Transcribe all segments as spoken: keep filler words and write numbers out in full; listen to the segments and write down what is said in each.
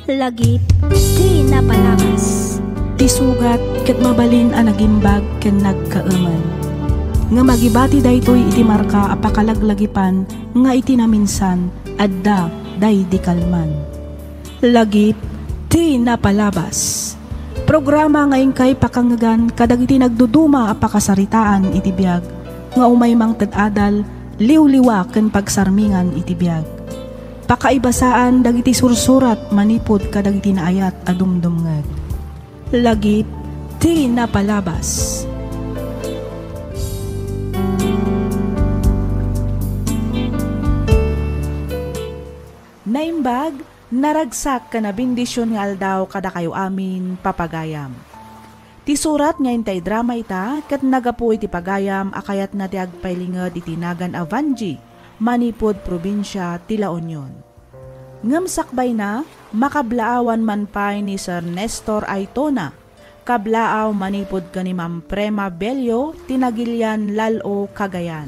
Lagip ti napalabas. Ti sugat ket mabalin a nagimbag ken nagkaemen. Ngem agibati daytoy iti marka a pakalaglagipan nga iti naminsan, adda daydi kalman. Lagip ti napalabas. Programa nga inkay pakangngegan kadagiti nagduduma a pakasaritaan iti biag nga umay mangted adal, liwliwa ken pagsarmingan iti biag. Pakaibasaan dagiti sursurat manipud kadagiti naayat a dumdumngeg. Lagip ti napalabas. Naimbag, naragsak ken nabendision nga aldaw kadakayo amin, papagayam. Ti surat nga intay drama ita ket naggapu iti pagayam a kayatna ti agpailinged iti nagan a Vangie manipud probinsia ti La Union. Ngem sakbayna, makablaawan man pay ni Sir Nestor Aitona, kablaaw manipud ken ni Ma'am Prema Bello ti nagilian Lal-o, Cagayan.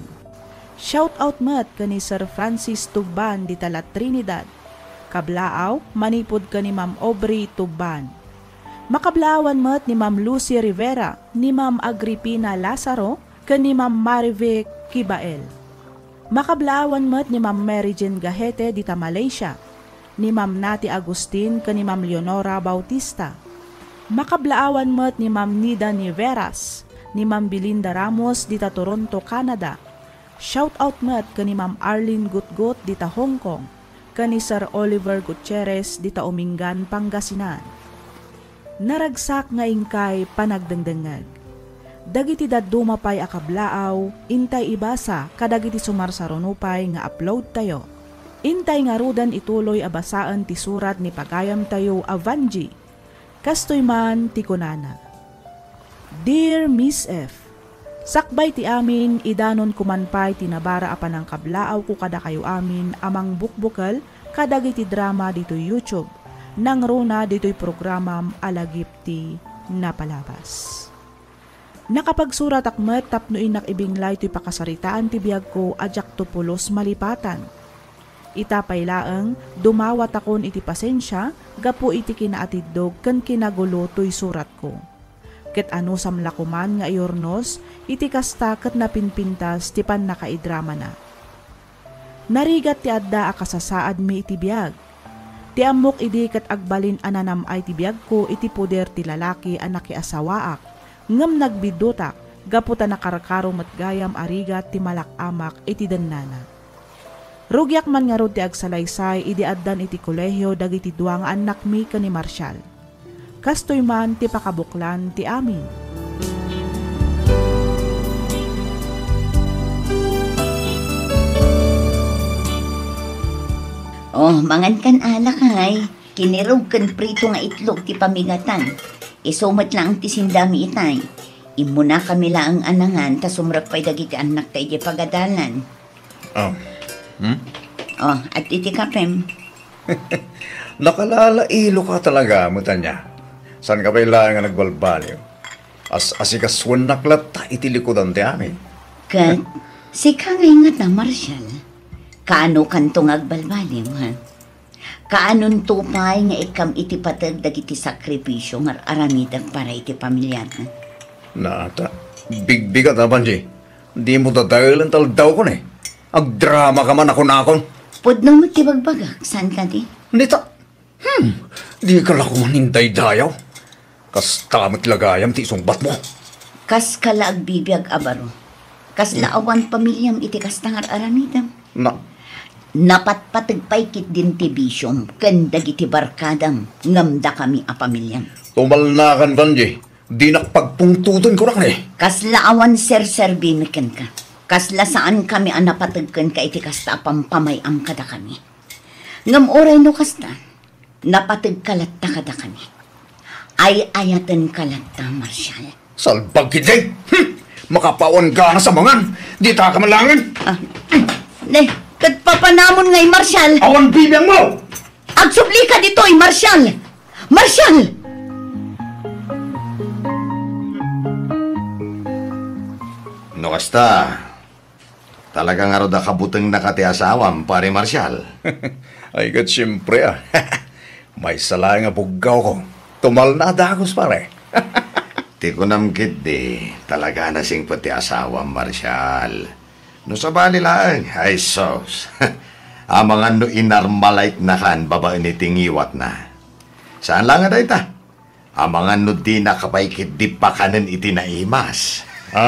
Shout out met ken ni Sir Francis Tugban dita La Trinidad, kablaaw manipud ken ni Ma'am Aubrey Tugban. Makablaawan met ni Ma'am Lucy Rivera, ni Ma'am Agripina Lazaro, ken ni Ma'am Marivic Kibael. Makablaawan met ni Ma'am Mary Jane Gahete dita Malaysia, ni Ma'am Nati Agustin ken ni Ma'am Leonora Bautista. Makablaawan met ni Ma'am Nida Niveras, ni Ma'am Belinda Ramos dita Toronto, Canada. Shout out met ken ni Ma'am Arlene Gutgut dita Hong Kong, ken ni Sir Oliver Gutierrez dita Umingan, Pangasinan. Naragsak nga inkay panagdengdengngeg. Dagiti dadduma pay a kablaaw, intay ibasa kadagiti sumarsaruno pay nga upload tayo. Intay ngaruden ituloy a basaen ti surat ni pagayam tayo a Vangie. Kastoy man ti kunana, Dear Miss F, sakbay ti amin, idanonko man pay ti nabara a panangkablaawko kadakayo amin a mangbukbukel kadagiti drama ditoy YouTube, nangruna ditoy programam a Lagip ti Napalabas. Nakapagsuratak met tapno innak ibinglay toy pakasaritaan ti biagko a diakto pulos malipatan. Ita pay laeng, dumawatakon iti pasensia gapu iti kinaatiddog ken kinagulo toy suratko. Ket anusam la koman nga iurnos iti kasta ket napinpintas ti pannakaidramana. Narigat ti adda a kasasaadmi iti biag. Ti ammok idi ket agbalin a nanam-ay ti biagko iti poder ti lalaki a nakiasawaak, ngem nagbiddutak gapu ta nakarkaro met gayam a rigat ti malak-amak iti dennana. Rugiak man ngarud ti agsalaysay idi addan iti kolehio dagiti dua nga annakmi ken ni Marshall. Kastoy man ti pakabuklan ti amin. Oh, mangan kan alak, ay. Kinirog ken prito nga itlog ti pamigatan. Isu met laeng ti sindami itay. Immunakami laeng a nangan ta sumrek pay dagiti annakta idiay pagadalan. Oh. Hmm? Oh, at iti kapem. Nakalalailo ka talaga, met ania. Saan ka pay laeng nga nagbalbaliw? As-asikasuennak latta iti likudan ti amin. Ket, sika ngay ngata, Marshall. Kaano kanto nga agbalbaliw, ha? Kaanonto pay nga ikkam iti pateg dagiti sakripisio nga ar-aramidek para iti pamiliatna? Nata, bigbigat a, Vangie. Dimo dadaelen ta aldawkon, eh. Agdrama ka man a kunakon. Pudno met ti bagbagak, saan kadi? Nita, hmm, di ka la koman indaydayaw. Kasta met la gayam ti isungbatmo. Kaska la agbibiag a baro. Kasla awan pamiliam iti kasta nga ar-aramidem. Na. Napatpateg pay ketdin ti bisiom ken dagiti barkadam ngem dakami a pamiliam. Tumalnakan, Vangie. Dinak pagpungtoten, kunak ni. Kasla awan serserbimi kenka. Kasla saankami a napateg kenka iti kasta a pampamay-am kadakami. Ngem uray no kasta, napateg ka latta kadakami. Ay-ayaten ka latta, Marshall. Salbag ketdi! Hmm! Makapawan gana sa mangan! Dita ka malangen! Ah. Ne, ket papanamon ngay, Marshall! Awan bibiangmo! Agsubli ka ditoy, Marshall! Marshall! No kasta, talaga ngarud a kabutengnaka ti asawam, Pare Marshall? Ay, ket siempre, a. Maysa laeng a buggawko. Tumalna a dagus, pare. Ti kunam ketdi, talaga a nasingpet ti asawam, Marshal. No sabali laeng, ay sus. Amangan no inarmalaitnakan babaen iti ngiwatna. Saan la nga dayta? Amangan no dinaka pay ketdi pakanen iti naimas. Ha?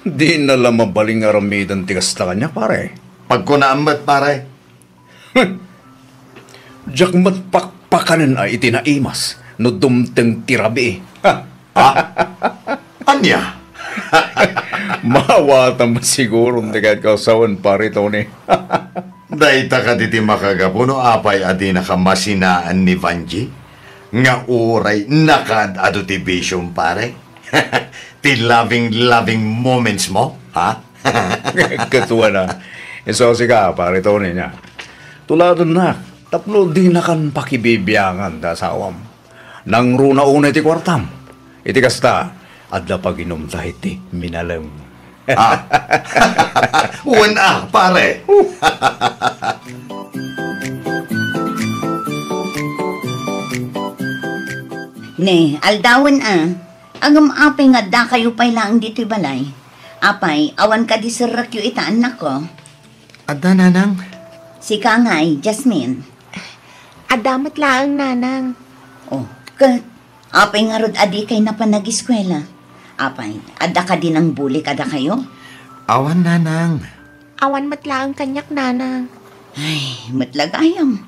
Dina la mabalin nga aramiden ti kasta kaniak, pare. Pagkunaam met, pare. Diak met pakpakanen a iti naimas no dumteng ti rabii. Ha? Ha? Ania? Maawatam siguro ti kayat ko a sawen, pare Tony. Dayta kadi ti makagapu no apay a dinaka masinaan ni Vanji nga uray nakaad-adu ti bisiom, pare? Ti loving, loving moments mo, ha? Ket wen a. Isu sika, pare Tony, nia. Tuladennak tapno dinakan pakibibiangan ti asawam. Nangruna unay ti kuartam. Iti kasta, adda paginumta iti minalem. Ah. Wen a, pare. Ne, aldawen a. Ngem apay nga addakayo pay laeng ditoy balay? Apay, awan kadi serrekyo ita, annakko? Adda, nanang. Sika ngay, Jasmine? Adda met laeng, nanang. Oh, ket apay ngarud a dikay napan nag-eskuela? Apay, adda kadi nangbuli kadakayo? Awan, nanang. Awan met laeng kaniak, nanang. Ay, met la gayam.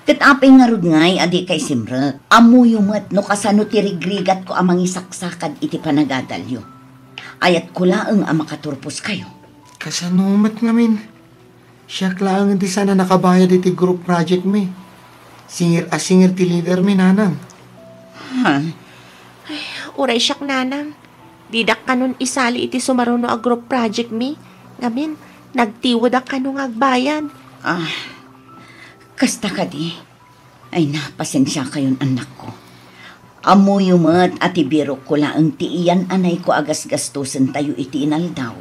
Ket apay ngarud ngay a dikay simrek? Ammoyo met no kasano ti rigrigatko a mangisaksakad iti panagadalyo. Ayatko laeng a makaturposkayo. Kasano met ngamin? Siak laeng ti saan a nakabayad iti group project mi. Singir a singir ti leader mi, nanang. Ha? Ay, uray siak, nanang. Didak kanon isali iti sumaruno a group project mi. Ngamin, nagtiwedak kano nga agbayad. Ah, kasta kadi. Ay na, pasensiakayon, annakko. Ammoyo met a ti birokko laeng ti iyan-anayko a gasgastusentayo iti inaldaw.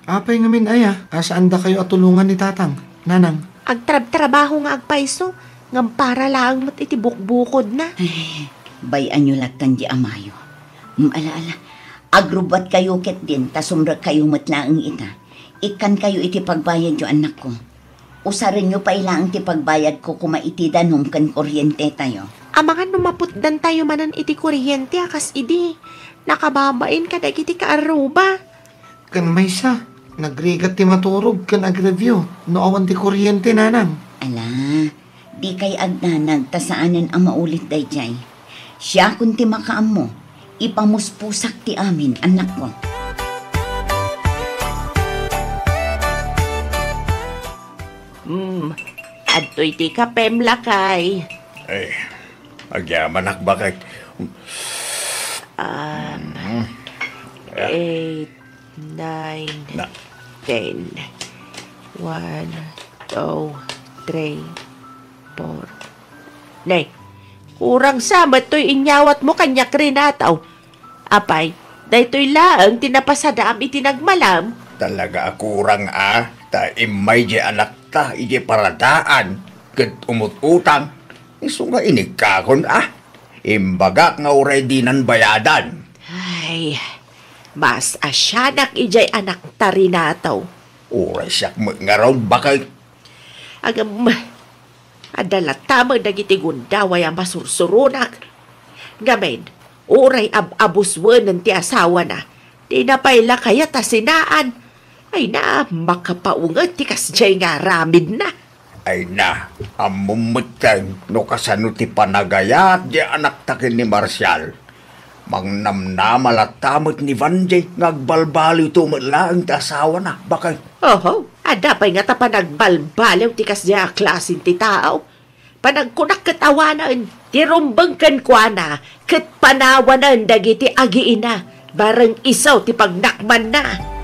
Apay ngamin aya a saandakayo a tulongan ni tatang, nanang? Agtrabtrabaho nga agpayso, ngem para laeng met iti bukbukodna. Ay, bay-anyo lattan di amayo. Mm, ala, ala. Agrubbuatkayo ketdin, ta sumrekkayo met laeng ita. Ikkankayo iti pagbayadyo, annakko. Usarenyo pay laeng ti pagbayadko koma iti danum ken kuryentetayo. Amangan no maputdantayo manen iti kuryente a kas idi. Nakababain kadagiti kaarruba. Ken maysa, nagrigat ti maturog ken agreview no awan ti kuryente, nanang. Ala, dikay agdanag ta saanen a maulit daydiay. Siakon ti makaammo. Ipamuspusak ti amin, annakko. Hmm, adtoy ti kapem, lakay. Ay, agyamanak, bakay. Um, Mm. Eight, nine, Na- ten. One, two, three, four. Nay, kurang sa met toy inyawatmo kaniak, Renato. Apay, daytoy laeng ti napasadaam iti nagmalam? Talaga a kurang a, ta immay di anakta iti paradaan ket umut-utang. Isu nga inikkakon a. Imbagak nga uray dinan bayadan. Ay, mas asianak idiay anakta, Renato. Uray siak met ngarud, bakay. Agam, adda latta met dagiti gundaway a masursuronak. Ngamin, uray ab-abuswenen ti asawana, dina pay la kayat a sinaan. Ay na, makapaunget ti kasdiay nga aramidna. Ay na, ammom metten no kasano ti panagayat di anakta ken ni Marcial. Mangnamnama latta met ni Vanjay nga agbalbaliwto met laeng ti asawana, bakay. Oho, adda pay ngata panagbalbaliw ti kasdiay a klasen ti tao. Panagkunak ket awanen ti rumbeng kenkuana ket panawanen dagiti agiina, bareng isu ti pagnakmanna.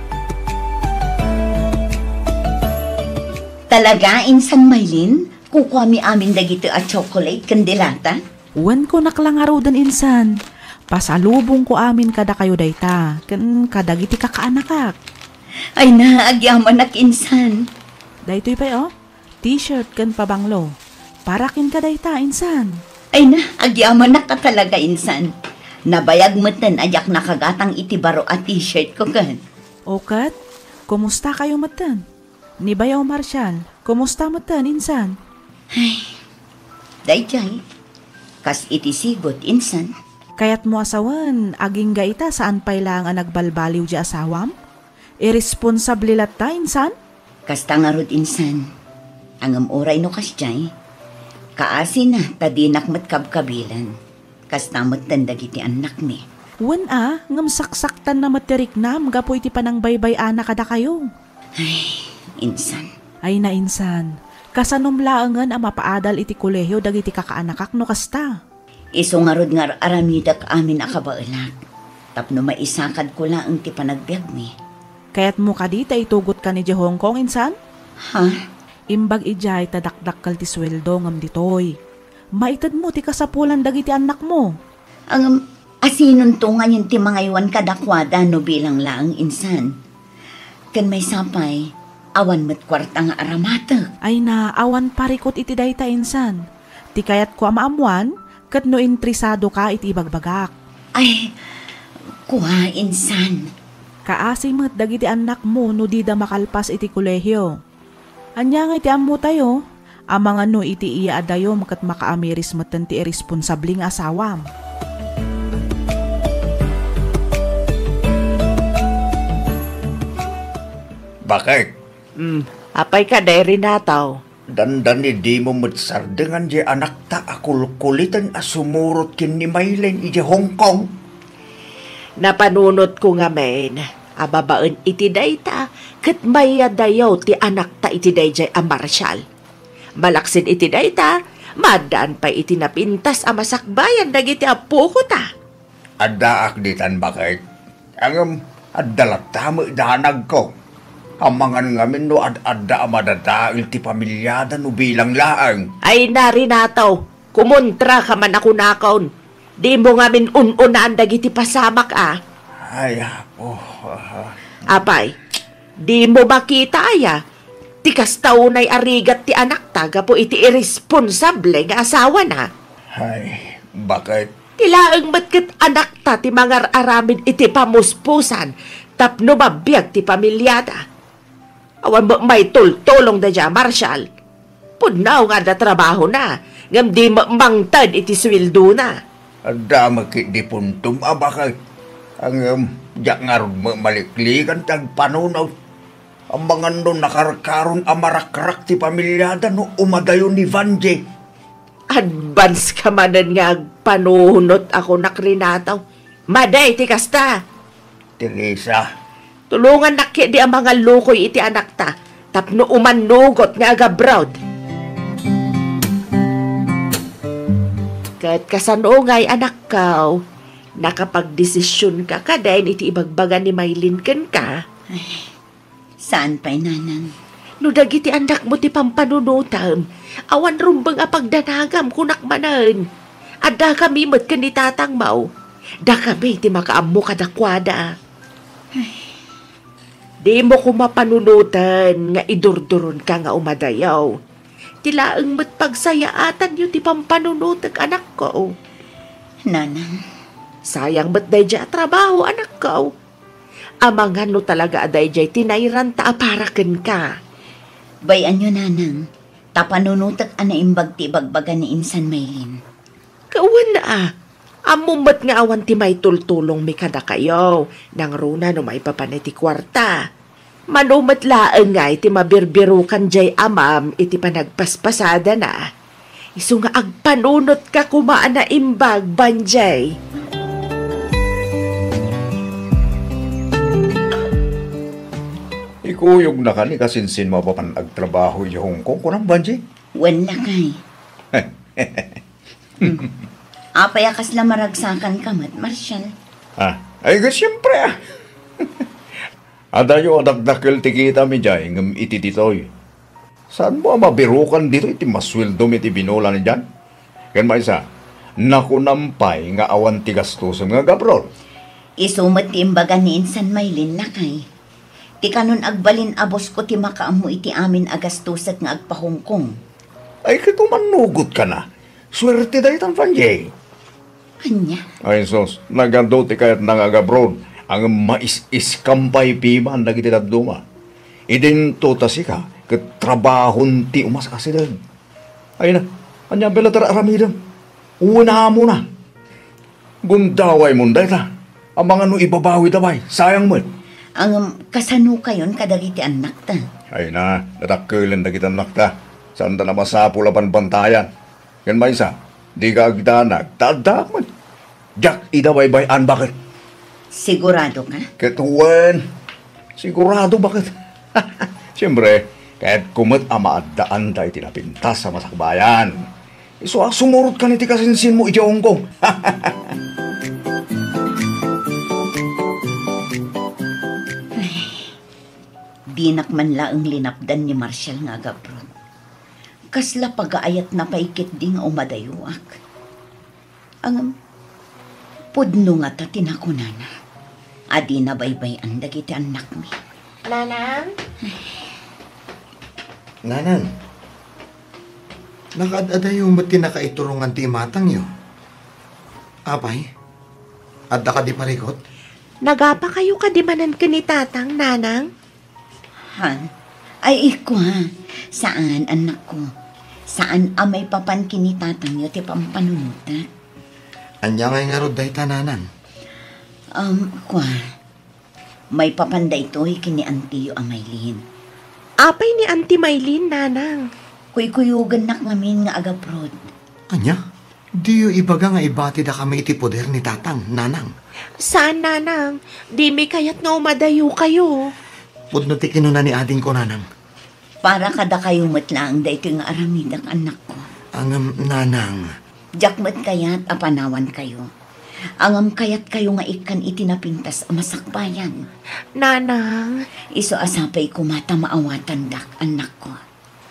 Talaga, insan Maylin? Kukuami amin dagitoy a chocolate ken delata? Wen, kunak la ngaruden, insan. Pasalubongko amin kadakayo dayta, ken kadagiti kakaanakak. Ay na, agyamanak, insan. Daytoy pay, oh. T-shirt ken pabanglo. Para kenka dayta, insan. Ay na, agyamanak a talaga, insan. Nabayag metten a diak nakagatang iti baro a t-shirt ko ken. O ket, kumusta kayo metten? Ni Bayaw Marshall, kumusta metten, insan? Ay, daydiay, kas iti sigut, insan. Kayatmo a sawen, agingga ita saan pay laeng a nagbalbaliw di asawam? Irresponsable latta, insan? Kasta ngarud, insan. Ngem uray no kasdiay, kaasina ta dinak met kabkabilan. Kasta metten dagiti annakmi. Wen a, ngem saksaktanna met ti riknam gapu iti panangbaybay-ana kadakayo. Ay, insan. Ay, nainsan. Kasanom laengen a mapaadal iti kolehio dagiti kakaanakak no kasta? Isu ngarud nga ar-aramidek amin a kabaelak tapno maisakadko laeng ti panagbiagmi. Kayatmo kadi ta itugotka idiay Hong Kong, insan? Ha? Imbag idiay ta dakdakkel ti sueldo ngem ditoy. Maitedmo ti kasapulan dagiti annakmo. Ngem, asinonto ngayen ti mangaywan kadakuada no bilang laeng, insan? Ken maysa pay, awan met kuarta nga aramatek. Ay na, awan parikut iti dayta, insan. Ti kayatko a maammuan, ket no interesadoka iti ibagbagak. Ay, kua, insan. Kaasi met dagiti annakmo no dida makalpas iti kolehio. Ania ngay ti ammotayo? Amangan no iti iya a dayom ket makaamiris metten ti irresponsable nga asawam. Bakit? Hmm, apay ka, Day Renato? Dandani dimo met sardengan diay anakta a kulkuliten a sumurot ken ni Maylin idiay Hong Kong? Napanunotko ngamin a babaen iti dayta ket mayadayaw ti anakta iti daydiay a Marshall. Malaksid iti dayta, maaddaan pay iti napintas a masakbayan dagiti appoko ta. Addaak ditan, baket. Ngem adda latta met danagko. Amangan ngamin no ad-adda a madadael ti pamiliada no bilang laeng. Ay na, Renato, kumontraka man a kunakon. Dimo ngamin un-unaan dagiti pasamak a. Ay, Apo. Apay, dimo makita aya? Ti kasta unay a rigat ti anakta gapu iti irresponsable nga asawana. Ay, baket. Ti laeng met ket anakta ti mangar-aramid iti pamuspusan tapno mabiag ti pamiliada. Awan met maitultulong daydiay a Marshall. Pudno nga adda trabahona, ngem di met mangted iti sueldona. Adda met ketdi puntom a baket. Ngem, diak ngarud met maliklikan ti agpanunot. Amangan no nakarkaron a marakrak ti pamiliada no umadayo ni Vanjie. Advance ka manen nga agpanunot a kunak, Renato. Madi ti kasta. Teresa. Tulongannak ketdi a mangallukoy iti anakta tapno umannugot nga agabroad. Ket kasano ngay, anakko? Nakapagdesisionka kadin iti ibagbaga ni Maylin kenka? Ay, saan pay, nanang. No dagiti annakmo ti pampanunotem, awan rumbeng a pagdanagam, kunak manen. Addakami met ken ni tatangmo. Dakami ti makaammo kadakuada. Dimo koma panunoten nga idurduronka nga umadayo. Ti laeng met pagsayaatanyo ti pampanunotek, anakko. Nanang. Sayang met daydiay a trabaho, anakko. Amangan no talaga a daydiay ti nairanta a para kenka. Bay-anyo, nanang, ta panunotek a naimbag ti ibagbaga ni insan Maylin. Kawan a, ammo met nga awan ti maitultulongmi kadakayo, nangruna no maipapan iti kuarta. Mano met laeng ngay ti mabirbirukan diay amam iti panagpaspasadana. Isu nga agpanunotka koma a naimbag, Vanjie. Ikuyogna kani kasinsin mapapan agtrabaho iti Hong Kong, kunam, Vanjie? Wen, lakay. Hmm. Apay a kasla maragsakanka met, Marshall? Ah, ay, siempre, ah. Adayo a dakdakkel ti kitam idiay ngem iti ditoy. Saanmo a mabirukan ditoy ti masueldom iti binulan idiay? Ken maysa, nakunam pay nga awan ti gastosem nga agabroad. Isu met ti imbaga ni insan Maylin, lakay. Ti kanon agbalin a bosko ti makaammo iti amin a gastosek nga agpa-Hong Kong. Ay, ket umannugot ka na. Suerte daytan, Fanjay. Ania? Ay, sus, nagadu ti kayatna nga agabroad. Ngem mais-iskam pay piman dagiti dadduma. Idinto ta sika, ket trabahon ti umas-asideg. Ay na, ania bella ti aramidem? Unamona. Gundaway mon dayta. Amangan no ibabawi da pay, sayang met. Ngem kasano kayon kadagiti annakta? Ay na, nadakkelen dagiti annakta. Saanda a masapul a banbantayan. Ken maysa, dika agdanag, ta addaak met. Diak ida baybay-an, baket. Sigurado ka? Ket wen, sigurado, baket. Siempre, kayatko met a maaddaanda iti napintas a masakbayan. Isu a sumurot kan iti kasinsinmo iti Hong Kong. Ay, dinak man laeng linapdan ni Marshall nga agabroad. Kasla pagaayatna pay ketdi nga umadayoak. Ngem, pudno ngata ti nakunana a dina baybay-an dagiti annakmi. Nanang? Nanang, nakaad-adayo met ti nakaiturongan ti imatangyo. Apay, adda kadi parikut? Nagapakayo kadi manen ken ni Tatang, Nanang? Han? Ay, ikua. Saan, annakko. Saan a maipapan ken ni Tatangyo ti pampanunotak. Ania ngay ngarud dayta, Nanang? Um, kua. Maipapan daytoy ken ni Antiyo a Maylin. Apay ni Anti Maylin, Nanang? Kuykuyogennak ngamin nga agabroad. Ania? Diyo ibaga nga ibatidakami iti poder ni Tatang, Nanang. Saan, Nanang. Dimi kayat nga umadayokayo. Pudno ti kinuna ni adingko, Nanang. Para kadakayo met laeng daytoy nga aramidek, annakko. Ngem, Nanang. Diak met kayat a panawankayo. Ngem kayatkayo nga ikkan iti napintas a masakbayan. Nanang. Isu a sapay koma ta maawatandak, annakko.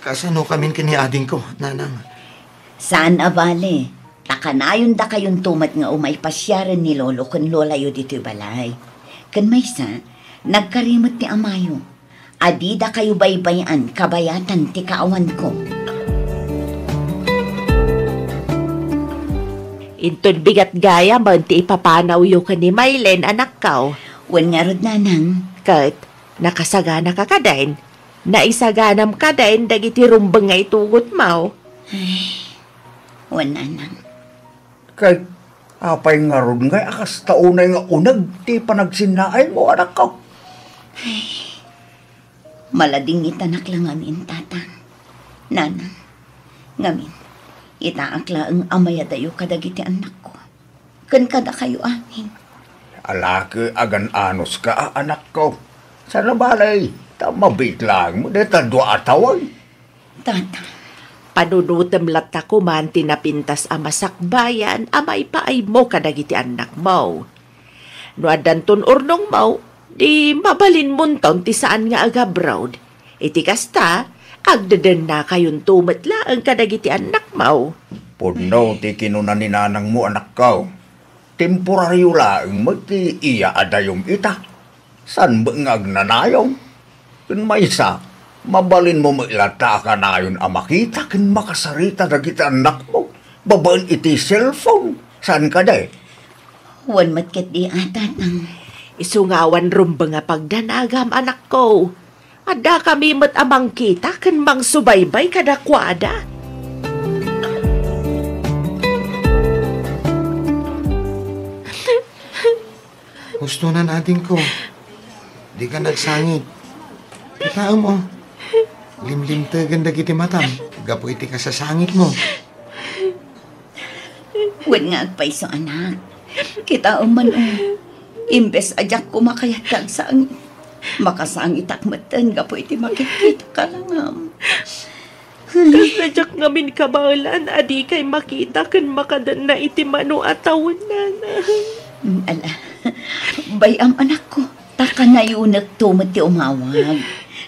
Kasano kamin ken ni adingko, Nanang? Saan a bale, ta kanayon dakayonto met nga umay pasiaren ni lolo ken lolayo ditoy balay. Ken maysa, nagkari met ti amayo. A didakayo baybay-an kabayatan ti kaawanko. Inton bigat gayam ti ipapanawyo ken ni Maylen, anakko. Wen ngarud, Nanang. Ket nakasaganaka kadin? Naisaganam kadin dagiti rumbeng nga itugotmo? Ay, wen, Nanang. Ket apay ngarud ngay a kasta unay nga uneg ti panagsinnaaymo, anakko? Ay, maladingitanak la ngamin, Tatang, Nanang. Ngamin, itaak laeng a mayadayo kadagiti annakko ken kadakayo amin. Alake, agan-anoska a, anakko. Saan a bale, ta mabiit laeng met dayta dua a tawen. Tata. Panunotem latta koman ti napintas a masakbayan a maipaaymo kadagiti annakmo. No addanton urnongmo, di mabalinmonton ti saan nga agabroad. Iti kasta, agdedennakayonto met laeng kadagiti annakmo. Pudno ti kinuna ni nanangmo, anakko. Temporario laeng met ti iyaadayom ita. Saan met nga agnanayon? Ken maysa, mabalinmo met latta a kanayon a makita ken makasarita dagiti annakmo babaen iti cellphone. Saan kadi? Wen met ketdi a, Tatang. Isu nga awan rumbeng a pagdanagam, anakko. Addakami met a mangkita ken mangsubaybay kadakuada. Husto nan, adingko. Dika nagsangit. Kitaem, o. Limlimtegen dagiti matam gapu iti kasasangitmo. Wen nga agpayso, anak. Kitaem man, o. Imbes a diak koma kayat nga agsangit, makasangitak metten gapu iti makitkitaka langam. Kasla diak ngamin kabaelan a dikay makita ken makadenna iti mano a tawen, Nanang. Mm, ala. Bay-am, anakko, ta kanayonekto met ti umawag.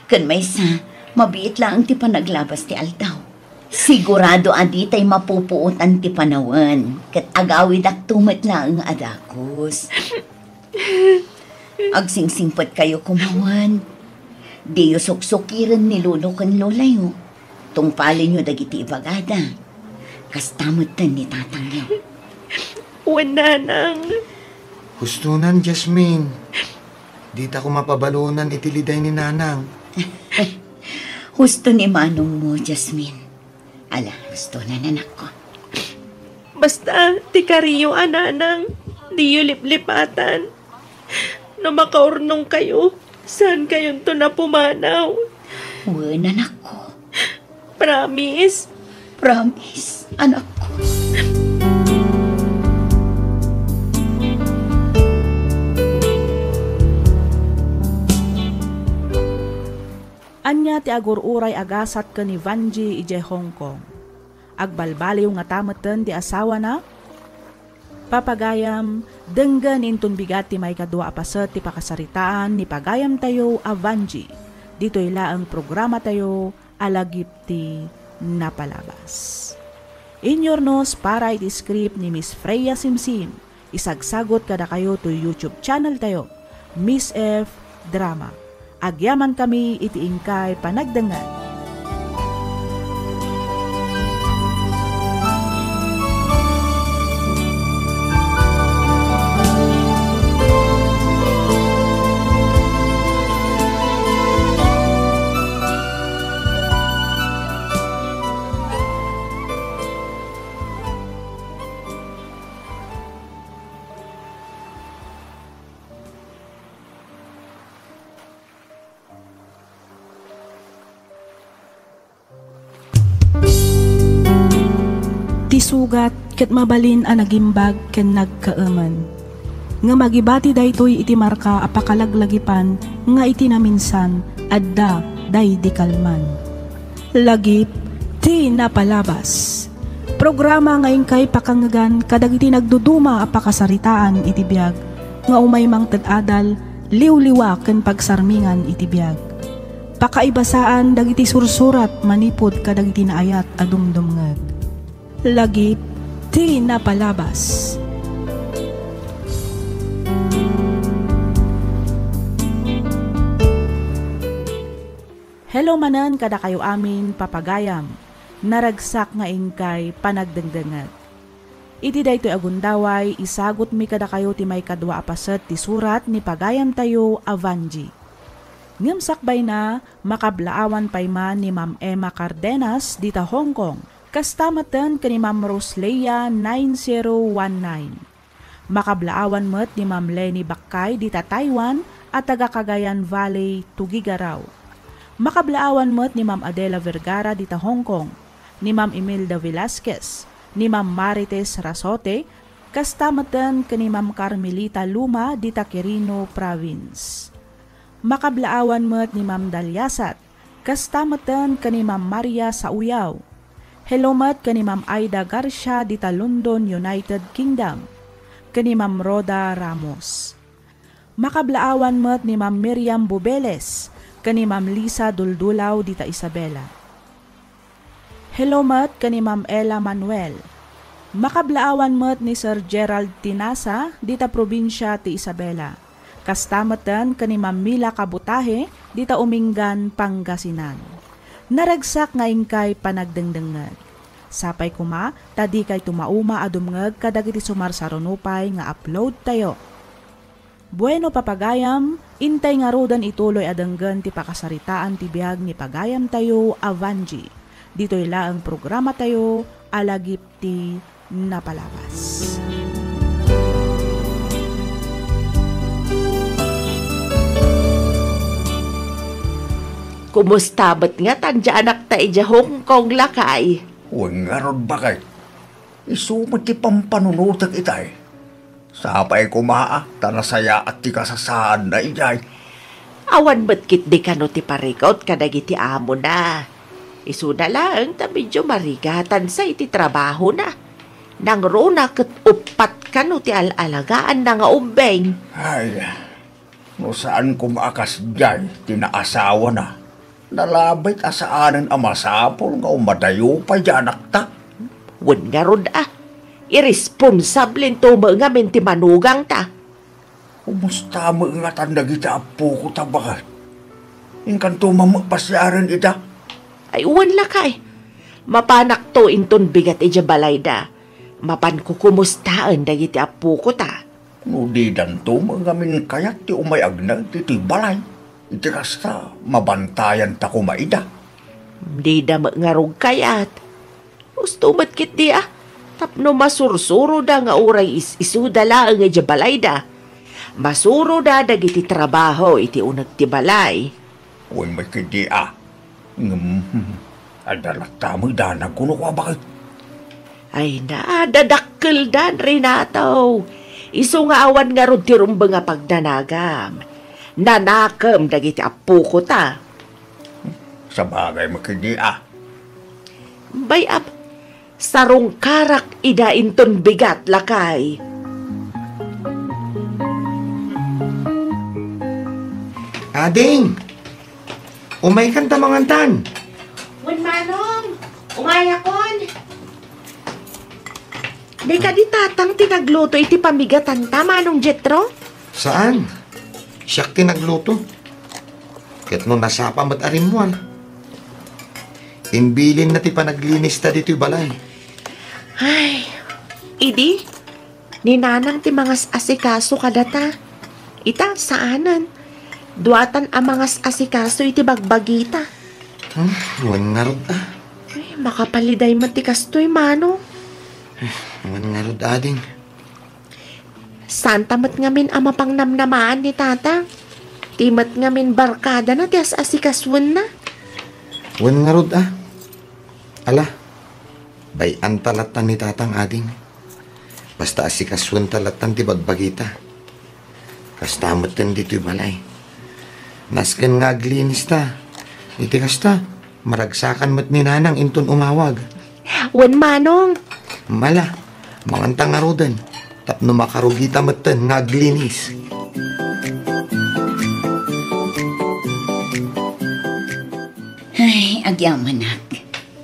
Ken maysa, mabiit laeng ti panaglabas ti aldaw. Sigurado a ditay mapupuotan ti panawen, ket agawidakto met laeng a dagus. Agsingsingpetkayo koma wen. Diyo suksukiren ni lolo ken lolayo. Tungpalenyo dagiti ibagada. Kasta metten ni tatangyo. Wen, nanang. Hustonan, Jasmine. Dita koma pabalonan iti liday ni nanang. Husto ni manongmo, Jasmine. Ala, hustonan, anakko. Basta, ti kariyo a nanang, diyo liplipatan. No makaurnongkayo, saankayonto a pumanaw. Wen, anakko. Promise? Promise, anakko. Ania ti agur-uray a gasat ken ni Vanjie idiay Hong Kong? Agbalbaliw ngata metten ti asawana? Papagayam, denggen inton bigat ti maikadua a paset ti pakasaritaan ni pagayamtayo a Vanjie. Ditoy laeng programatayo a Lagip ti Napalabas. Inyurnos para iti script ni Miss Freya Simsim. Isagsagut kadakayo toy YouTube channel tayo, Miss F Drama. Agyamankami iti inkay panagdengngeg. Ti sugat ket mabalin a nagimbag ken nagkaemen. Ngem agibati daytoy iti marka a pakalaglagipan nga iti naminsan, adda daydi kalman. Lagip ti Napalabas. Programa nga inkay pakangngegan kadagiti nagduduma a pakasaritaan iti biag nga umay mangted adal, liwliwa ken pagsarmingan iti biag. Pakaibasaan dagiti sursurat manipud kadagiti naayat a dumdumngeg. Lagip ti Napalabas. Hello manen kadakayo amin, papagayam. Naragsak nga inkay panagdengdengngeg. Iti daytoy a gundaway, isagutmi kadakayo ti maikadua a paset ti surat ni pagayamtayo a Vanjie. Ngem sakbayna, makablaawan pay man ni Ma'am Emma Cardenas dita Hong Kong. Kasta metten ken ni Ma'am Rosleia nine zero one nine. Makablaawan met ni Ma'am Leni Bakkay dita Taiwan a taga Cagayan Valley, Tuguegarao. Makablaawan met ni Ma'am Adela Vergara dita Hong Kong, ni Ma'am Imelda Velasquez, ni Ma'am Marites Rasote, kasta metten ken ni Ma'am Carmelita Luma dita Quirino Province. Makablaawan met ni Ma'am Dalia Sat, kasta metten ken ni Ma'am Maria Sauyaw. Hello met ken ni Ma'am Aida Garcia dita London, United Kingdom, ken ni Ma'am Rhoda Ramos. Makablaawan met ni Ma'am Miriam Bubeles ken ni Ma'am Lisa Duldulaw dita Isabela. Hello met ken ni Ma'am Ella Manuel. Makablaawan met ni Sir Gerald Tinasa dita probinsia ti Isabela. Kasta metten ken ni Ma'am Mila Kabutahe dita Umingan, Pangasinan. Naragsak nga inkay panagdengdengngeg. Sapay koma ta dikayto mauma a dumngeg kadagiti sumarsaruno pay nga upload tayo. Bueno, papagayam, intay ngaruden ituloy a denggen ti pakasaritaan ti biag ni pagayamtayo a Vanjie. Ditoy laeng programatayo a Lagip ti Napalabas. Kumusta met ngatan ti anakta idiay Hong Kong, lakay? Wen ngarud, baket. Isu met ti pampanunotek itay. Sapay koma a ta nasayaat ti kasasaadna idiay. Awan met ketdi kano ti parikut kadagiti amona. Isuna laeng ta medio marigatansa iti trabahona. Nangruna ket uppat kano ti al-alagaanna nga ubbing. Ay, no saan koma a kasdiay ti naasawana, nalabit a saanen a masapul nga umadayo pay ti anakta. Wen ngarud a, irresponsablento met ngamin ti manugangta. Kumusta met ngatan dagiti appoko ta baket? Inkanto man met pasiaren ida? Ay, wen, lakay. Mapanakto inton bigat idiay balayda. Mapanko kumustaen dagiti appokota. No didanto met ngamin kayat ti umay agna ditoy balay, iti kasta, mabantayan ta koma ida. Dida met ngarud kayat. Husto met ketdi a, tapno masursuroda nga uray is-isuda laeng idiay balayda. Masuroda dagiti trabaho iti uneg ti balay. Wen met ketdi a. Ngem, adda latta met danagko no kua baket. Ay na, dadakkeldan, Renato. Isu nga awan ngarud ti rumbeng a pagdanagam. Nanakem dagiti appokota. Sabagay met ketdi a. Bay-am, sarungkarak ida inton bigat, lakay. Ading! Umaykan ta mangantan. Wen, Manong, umayakon. Di kadi Tatang ti nagluto iti pamigatanta, Manong Jetro? Saan? Siak ti nagluto. Ket no nasapa met a rimmuar. Imbilinna ti panaglinista ditoy balay. Ay, idi, ni Nanang ti mangas-asikaso kadata. Ita, saanen. Duatan a mangas-asikaso iti bagbagita. Hmm, wen ngarud a. Ay, makapaliday met ti kastoy, Manong. Wen ngarud, Ading. Santa met ngamin a mapangnamnamaan ni Tata. Ti met ngamin barkadana ti as-asikasuenna. Wen ngarud a. Ala, bay-anta latta ni Tatang, Ading. Basta asikasuenta latta ti bagbagita. Kasta metten ditoy balay. Nasken nga aglinista. Iti kasta, maragsakan met ni Nanang inton umawag. Wen, Manong. Ala, manganta ngaruden, tapno makarugita metten nga aglinis. Ay, agyamanak.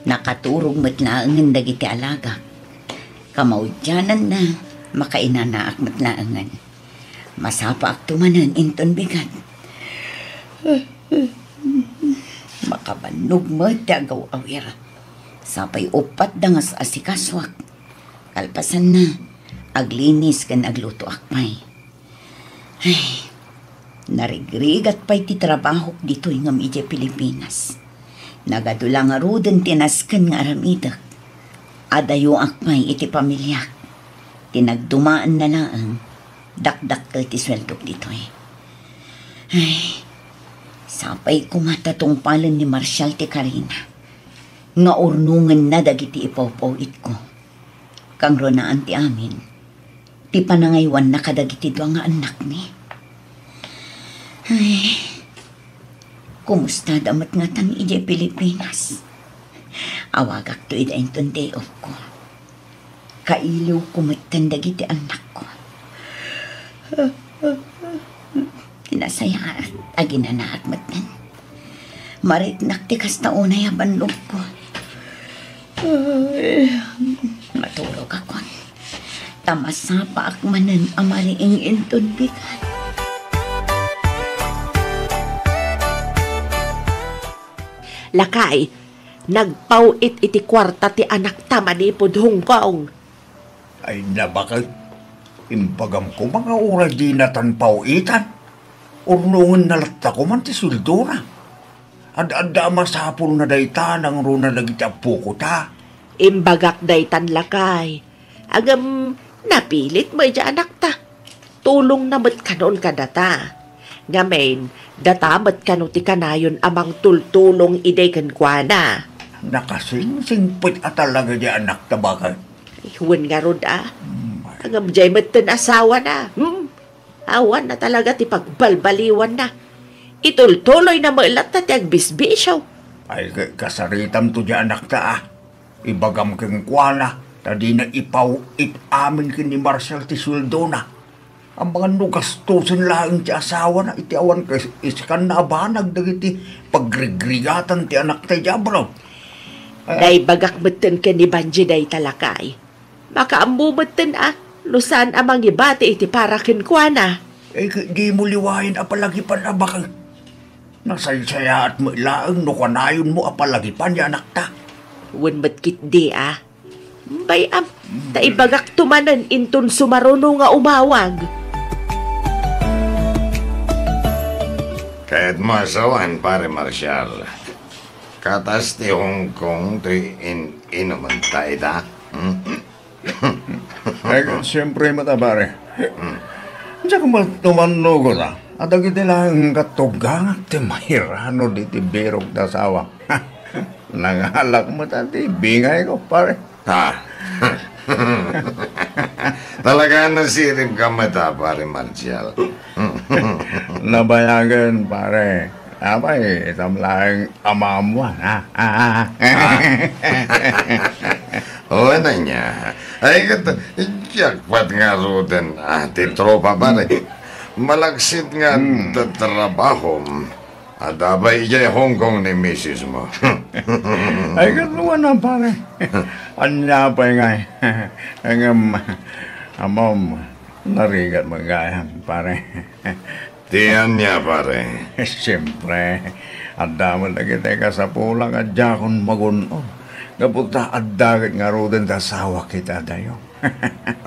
Nakaturog met laengen dagiti alagak. Kamaudiananna, makainanaak met laengen. Masapaakto manen inton bigat. Makabannog met ti agaw-awir. Sapay uppat da nga as-asikasuak. Kalpasanna, aglinis ken aglutoak pay. Ay, narigrigat pay ti trabahok ditoy ngem idiay Pilipinas. Nagadu la ngaruden ti nasken nga aramidek. Adayoak pay iti pamiliak. Ti nagdumaenna laeng, dakdakkel ti sueldok ditoy. Ay, sapay koma ta tungpalen ni Marshall ti karina nga urnongenna dagiti ipawpaw-itko. Kangrunaan ti amin, ti panangaywanna kadagiti dua nga annakmi. Ay, kumustada met ngatan idiay Pilipinas? Awagakto ida inton day off ko. Kailiwko metten dagiti annakko. Ti nasayaat, aginanaak metten. Mariknak ti kasta unay a bannogko. Ay, maturogakon. Ta masapaak manen a mariing inton bigat. Lakay, nagpaw-it iti kuarta ti anakta manipud Hong Kong. Ay, nabaket. Imbagam koma nga uray dinatan paw-itan, urnongenna latta koman ti sueldona. Ad-adda a masapulna dayta nangruna dagiti appokota. Imbagak daytan, lakay. Ngem, napilit met idiay anakta. Tulongna met kanon kadata. Ngamin, data met kano ti kanayon a mangtultulong idi kenkuana. Nakasingsingpet a talaga diay anakta, baket. Ay, wen ngarud a. Mm. Ngem diay metten asawana. Hmm? Awan na talaga ti pagbalbaliwanna. Itultuloyna met latta ti agbisbisio. Ay, ka-, kasaritamto diay anakta a. Ibagam kenkuana, ta dina ipaw-it amin ken ni Marshall ti sueldona. Amangan no gastosen laeng ti asawana iti awan kaiskanna a banag dagiti pagrigrigatan ti anakta idiay abroad. Eh. Naibagak metten ken ni Banji dayta, lakay. Makaammo metten a, no saan a mangibati iti para kenkuana. Eh, dimo liwayen a palagipan a baket. Nasaysayaat met laeng no kanayonmo a palagipan diay anakta. Wen met ketdi a. Bay-am, ta ibagakto manen inton sumaruno nga umawag. Kayatmo a sawen, Pare Marshall. Katas ti Hong Kong ti in-, inumenta ita? Hmm? Ay, siyempre met a, pare. Hmm. Diak met umannugot a, a dagiti laeng katugangak ti mairanod iti birok ti asawak. Nangalak met a ti bingayko, pare. Ha? Talaga nasiribka met a, Pare Marshall. Nabayagen, pare. Apay, itam laeng amamuan, ha? Ah. O, ania? Ay, ket, diak pay ngaruden, ah, ti tropa, pare. Malaksid nga Hmm. tatrabahom. Adda pay idiay Hong Kong ni misismo. Ay, ket no, pare. Ania pay ngay? Ngem, amom, narigat met gayam, pare. Ti ania, pare? Siyempre, adda met dagiti kasapulan a diakon magun-od. Gapu ta adda ket ngaruden ti asawak iti adayo.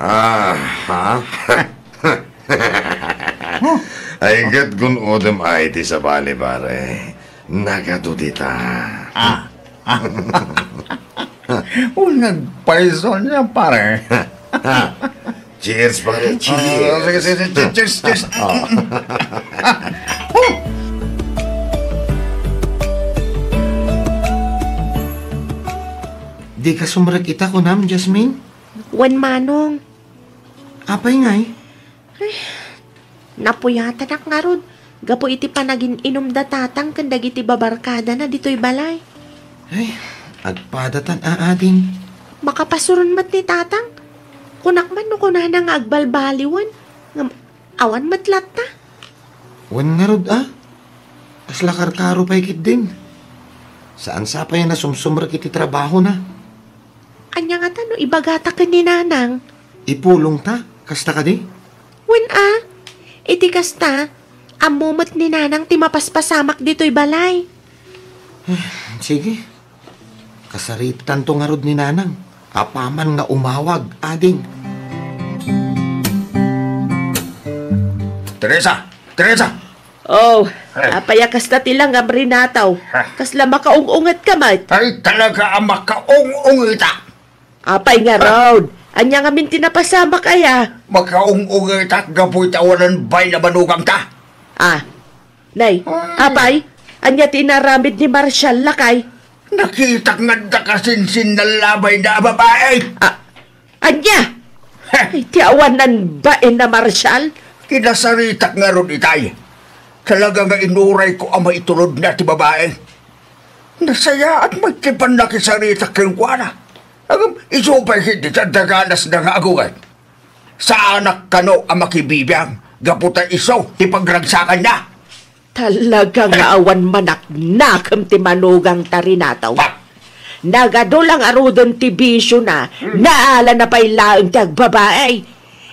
Aha. Ay, ket gun-odem ay ti sabali, pare. Nagadu dita. Ah. Ah. Uy, nagpaiso niya, pare. Cheers, pare. Cheers. Ah, sige, sige, sige. Cheers, cheers. Ah. Dika sumrek ita, kunam, Jasmine? Wen, Manong. Apay ngay? Ay, napuyatanak ngarud gapu iti panagin-inum da Tatang ken dagiti babarkadana ditoy balay. Ay, agpadatan a, ading. Makapasuron met ni Tatang. Kunak man no kunana nga agbalbaliwen, ngem awan met latta. Wen ngarud a. Kasla karkaro pay ketdin. Saan sa pay a nasumsumrek iti trabahona. Ania ngata no ibagata ken ni Nanang? Ipulongta, kasta kadi? Wen a, iti kasta, ammo met ni Nanang ti mapaspasamak ditoy balay. Sige. Kasaritatanto ngarud ni Nanang. Apaman nga umawag, ading. Teresa! Teresa! Oh, eh. Apay a kasta ti langam, Renato? Eh. Kasla makaung-unget ka met? Ay, talaga a makaung-ungeta. Apay ngarud? Ania ngamin ti napasamak aya? Makaung-ungetak gapu iti awanan bain a manugangta. Ah, nay, ay. Apay, ania ti inaramid ni Marshall, lakay? Nakitak nga adda kasinsinna a labayna a babai. Ah, Ania? Heh! Ay, ti awanan bain a Marshall? Kinasaritak ngarud itay. Talaga nga inurayko a maitulodna ti babai. Nasayaat met ti pannakisaritak kenkuana. Ngem isu pay ketdi ti adda ganasna nga agunget. Saanak kano a makibibiang gapu ta isu ti pagragsakanna. Talaga nga awan manaknakem ti manugangta, Renato. Ba? Nagadu la ngaruden ti bisiona, hmm, naalana pay laeng ti agbabae.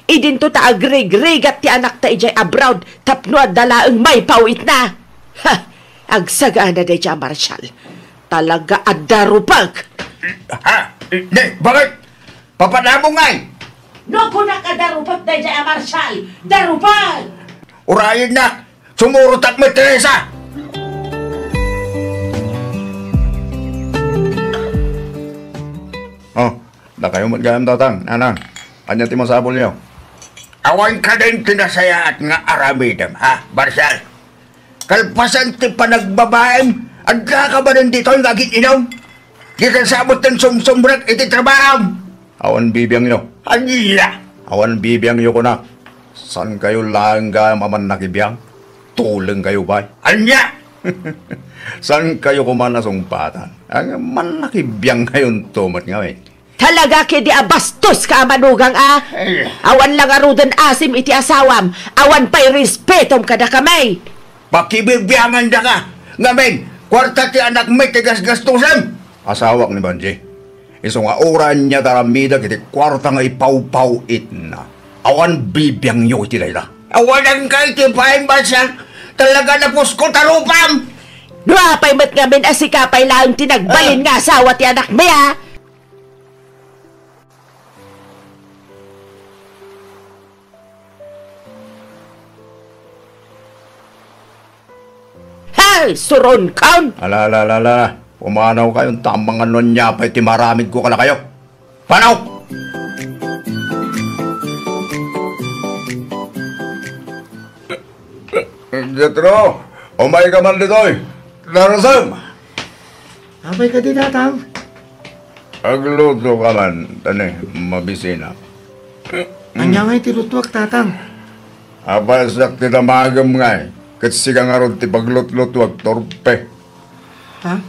Idinto ta agrigrigat ti anakta idiay abroad tapno adda laeng maipawitna. Ha! Agsagana daydiay a Marshall. Talaga a darupag! Ha? Ne, bakit? Papanamong ngay? No kunak a darupag daydiay a Marshall, darupag! Urayennak, sumurotak met, Teresa! Oh, dakayo met gayam, Tatang, Nanang. Ania ti masapulyo? Awan kadin ti nasayaat nga aramidem, ha, Marshall? Kalpasan ti panagbabaem, adda ka manen ditoy nga agin-inum? Di ka sa met sumsumrek iti trabahom? Awan bibiangyo. Ania? Awan bibiangyo, kunak. Saan kayo laeng gayam a mannakibiang? Tuleng kayo, bay. Ania? Saan kayo koma nasungpatan? Ang mannakibiang kayo to met ngamin. Talaga ketdi a bastos ka a manugang a? Ay. Awan la ngaruden asim iti asawam, awan pay respetom kadakami. Pakibibiangandaka, ngamin, kuarta ti anakmi ti gasgastusem. Asawak ni Banji. Isu nga uray ania ti aramidek iti kuarta nga ipawpawitna. Awan bibiangyo iti dayta. Awanan ka iti paimbasan, talaga napusko ta rupam. No apay met ngamin a sika pay laeng ti nagbalin nga asawa ti anakmi, a? Hey, suronkon! Ala, ala, ala, ala. Pumanaw kayo, tamang ano niya pa iti maramid ko kada kayo. Panaw! Jethro, umay ka man ditoy. Darasem! Apay kadi, Tatang? Agluto ka man, tani, mabisina. Ania nga iti lutuak, Tatang? Apasak ti damagem ngay, ket sika ngarud ti paglutlutuak, torpe. Ha?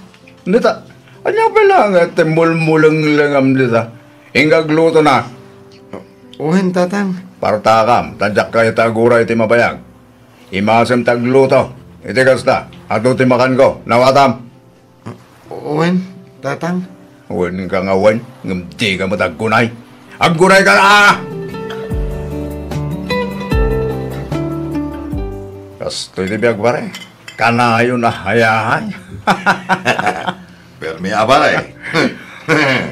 Nita, ania pay la nga ti mulmulenglengam dita? Inka agluto na. Wen, Tatang. Partakam, ta diak kayat aguray ti mabayag. Imasem ti agluto. Iti kasta, adu ti makanko. Nawatam. Wen, Tatang. Wen ka nga wen, ngem di ka met aggunay. Aggunay ka na! Kastoy ti biag, pare. Kanayon a hayahay. Permi a, pare.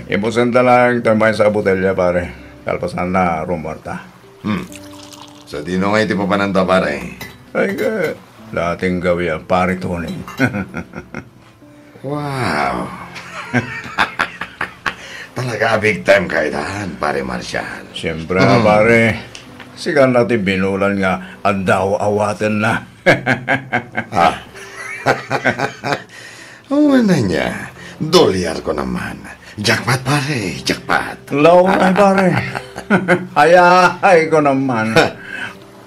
Ibusen ta lang ti maysa a botelya, pare. Kalpasan na, rumuarta. Hmm. Sadino nga iti papananta, pare? Ay, ka, dating gawi a pare Tony. Wow! Talaga a big time ka itan, pare Marshall. Siyempre, ah, pare. Sika na ti binulan nga addaw awaten na. Ah. Wen ania, dolyar ko naman. Jackpot, pare, jackpot. Law, ay, pare. Hayahay ko naman.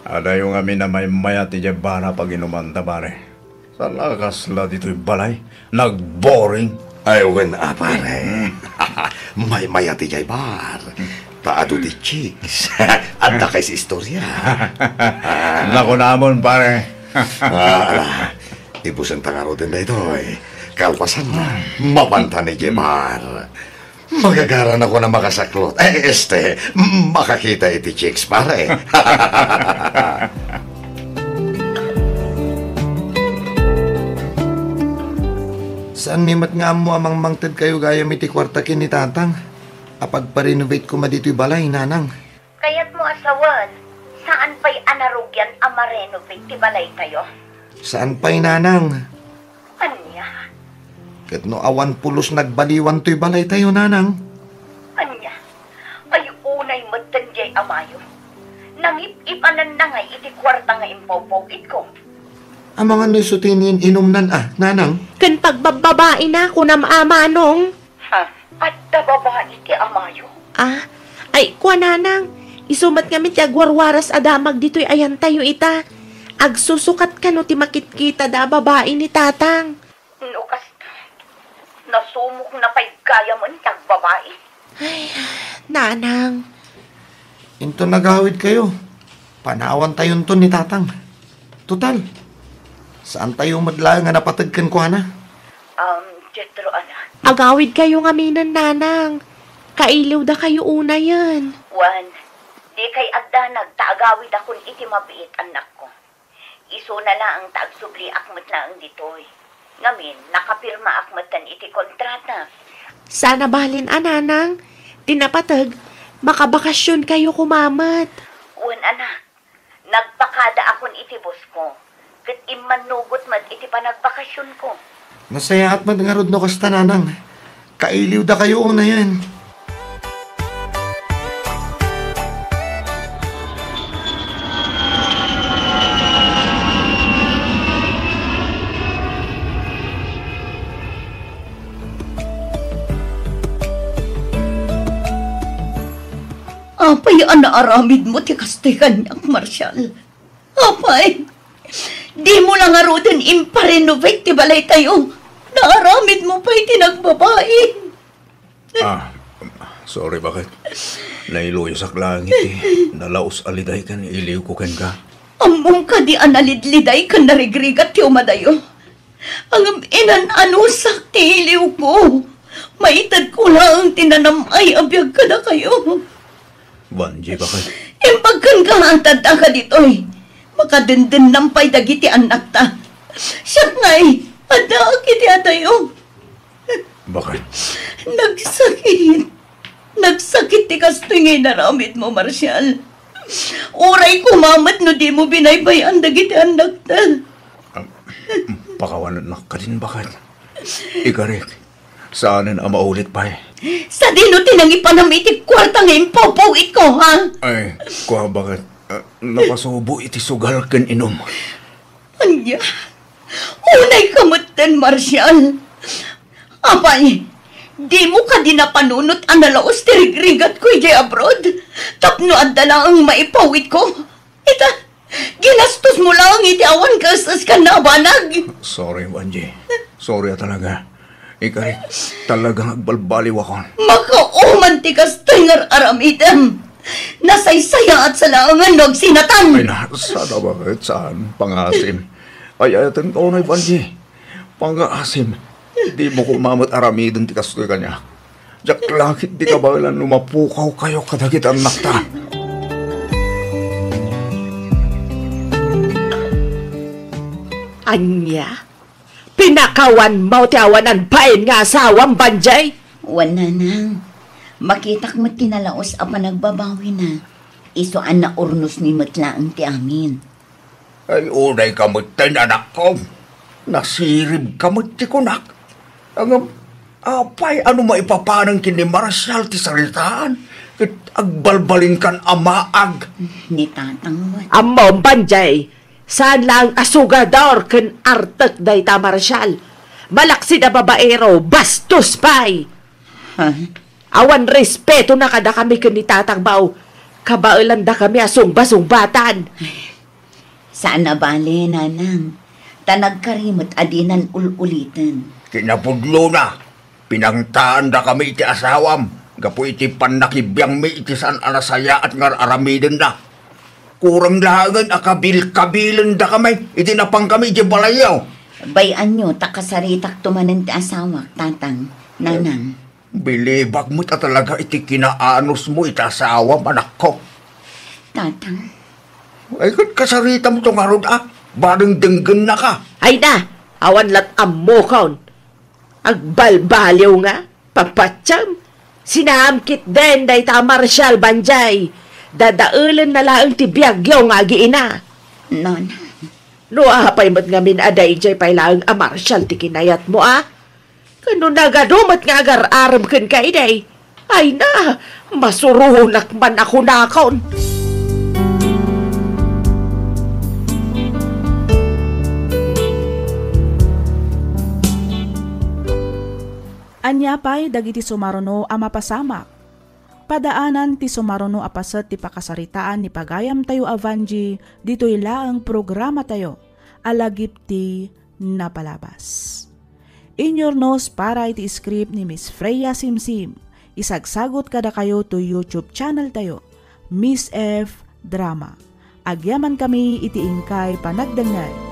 Adayo ngamin a maymayat idiay bar a paginumanta, pare. Saan a kasla ditoy balay? Nagboring. Ay, wen a, pare. Maymayat idiay bar. Ta adu ti chicks. Adda kay istorya. Naku namon, pare. Ah, ala. Ibusen ta ngaruden daytoy. Kalpasan na, mapantan idiay bar. Magagaran ako na makasaklot. Eh, este, makakita iti chicks, pare. Saanmi met nga ammo a mangmangted kayo gayam iti kuarta ken ni Tatang a pagpa-renovate koma ditoy balay, Nanang. Kayatmo a sawen, saan pay a narugian a ma-renovate ti balaytayo? Saan pay, Nanang. Ania? Ket no awan pulos nagbaliwan toy balaytayo, Nanang. Ania? Ay, unay metten diay amayo. Nangip-ipananna ngay iti kuarta nga impawpaw-itko. Amangan no isu ti inin-inumnan a, Nanang? Ken pagbabbabaina, kunam a, Manong. Ha? Adda babai ti amayo? Ah? Ay, kua, Nanang. Isu met ngamin ti agwarwaras a damag ditoy ayantayo ita. Agsusukat kano ti makitkitada a babai ni Tatang. No kasta, nasumokna pay gayamen ti agbabai. Ay, Nanang. Inton nagawid kayo, panawantayonton ni Tatang. Total, saantayo met laeng a napateg kenkuana. Um, Jethro, anak. Agawid kayo ngaminen, Nanang. Kailiw dakayo unayen. Wen, di kay agdanag ta agawidakon iti mabiit, annakko. Isuna laeng ta agsubliak met laeng ditoy. Ngamin, nakapirmaak metten iti kontrata. Saan a balin a, Nanang, ti napateg, makabakasionkayo koma met. Wen, anak, nagpakadaakon iti bosko, ket immannugot met iti panagbakasionko. Nasayaat met ngarud no kasta, Nanang. Kailiw dakayo unayen. Apay a naaramidmo ti kastoy kaniak, Marshall? Apay, dimo la ngaruden imparenovate ti balaytayo? Naaramidmo pay ti nagbabai. Ah, sorry, bakit? Nailuyasak laeng iti nalaus a liday ken iliwko kenka. Ammom kadi a nalidliday ken narigrigat ti umadayo? Ngem inan-anusak ti iliwko. Maitedko laeng ti nanam-ay a biag kadakayo. Banji, bakit? Imbag kenka, adda ka ditoy. Makadendennam pay dagiti annakta. Siak ngay, Addaak iti adayo. Bakit? Nagsakit. Nagsakit ti kastoy nga inaramidmo, Marshall. Uray kumamet no dimo binaybay-an dagiti annakta. Ah, pakawanennak kadin, bakit? Ikarik, saanen a maulit pay. Sadino ti nangipanam iti kuarta nga impupawitko, ha? Ay, kua, bakit? Ah, napasubo iti sugal ken inum. Ania? Unayka metten, Marshall. Apay, dimo kadi napanunot a nalaos ti rigrigatko idiay abroad tapno adda laeng maipawitko? Ita, ginastosmo laeng iti awan kaes-eskanna a banag. Sorry, Vangie. Sorry a talaga. Ikarik, talagang agbalbaliwakon. Makauman ti kastoy nga ar-aramidem. Nasaysayaat sa laengen no agsinatan. Ay na, saan a bakit? Saan? Pangasim. Ay, ayaten ka unay, Vangie. Pangasim. Dimo kumamet aramiden ti kastoy kaniak. Diak la ketdi kabaelan no mapukaw kayo kadagiti annakta. Ania? Pinakawanmo ti awanan bain nga asawam, Vangie? Wen, nanang. Makitak met ti nalaos a panagbabawina. Isu a naurnosmi met laeng ti amin. Ay, unayka metten, anakko. Nasiribka met ti kunak. Ngem, apay, no maipapanang ken ni Marshall ti saritaan ket agbalbalinkan a maag? Ni tatang met. Ammom, Vangie, saan laeng a sugador ken artek dayta Marshall. Malaksid a babaero, bastos pay. Ha? Awan respetona kadakami ken ni tatang, baw. Kabaelandakami a sungbasungbatan. Saan a bale, nanang. Ta nagkari met a dinan ul-uliten. Kinapudlona, pinangtaandakami iti asawam gapu iti pannakibiangmi iti saan a nasayaat nga ar-aramidenna. Kurang laengen a kabilkabilendakami iti napangkami iti balayyo. Bay-anyo ta kasaritakto manen ti asawak, tatang, nanang. Bilibak met a talaga iti kinaanosmo iti asawam, anakko. Tatang. Ay, ket kasaritamto ngarud a, bareng denggennaka. Ay na, awan lat ammokon. Agbalbaliw nga, papatiam. Sinaam ketdin dayta a Marshall, Vangie. Dadaelenna laeng ti biagyo nga agiina. Nona. No apay met ngamin a daydiay pay laeng a Marshall ti kinayatmo, a? Ken no nagadu met nga agar-arem kenka idi, ay na, masuronak man a kunakon. Ania pay dagiti sumaruno a mapasamak? Padaanan ti sumaruno a paset ti pakasaritaan ni pagayamtayo a Vangie ditoy laeng programatayo a Lagip ti Napalabas. Inyurnos para iti script ni Miss Freya Simsim. Isagsagot kadakayo to YouTube channel tayo, Miss F Drama. Agyamankami iti inkay panagdengngeg.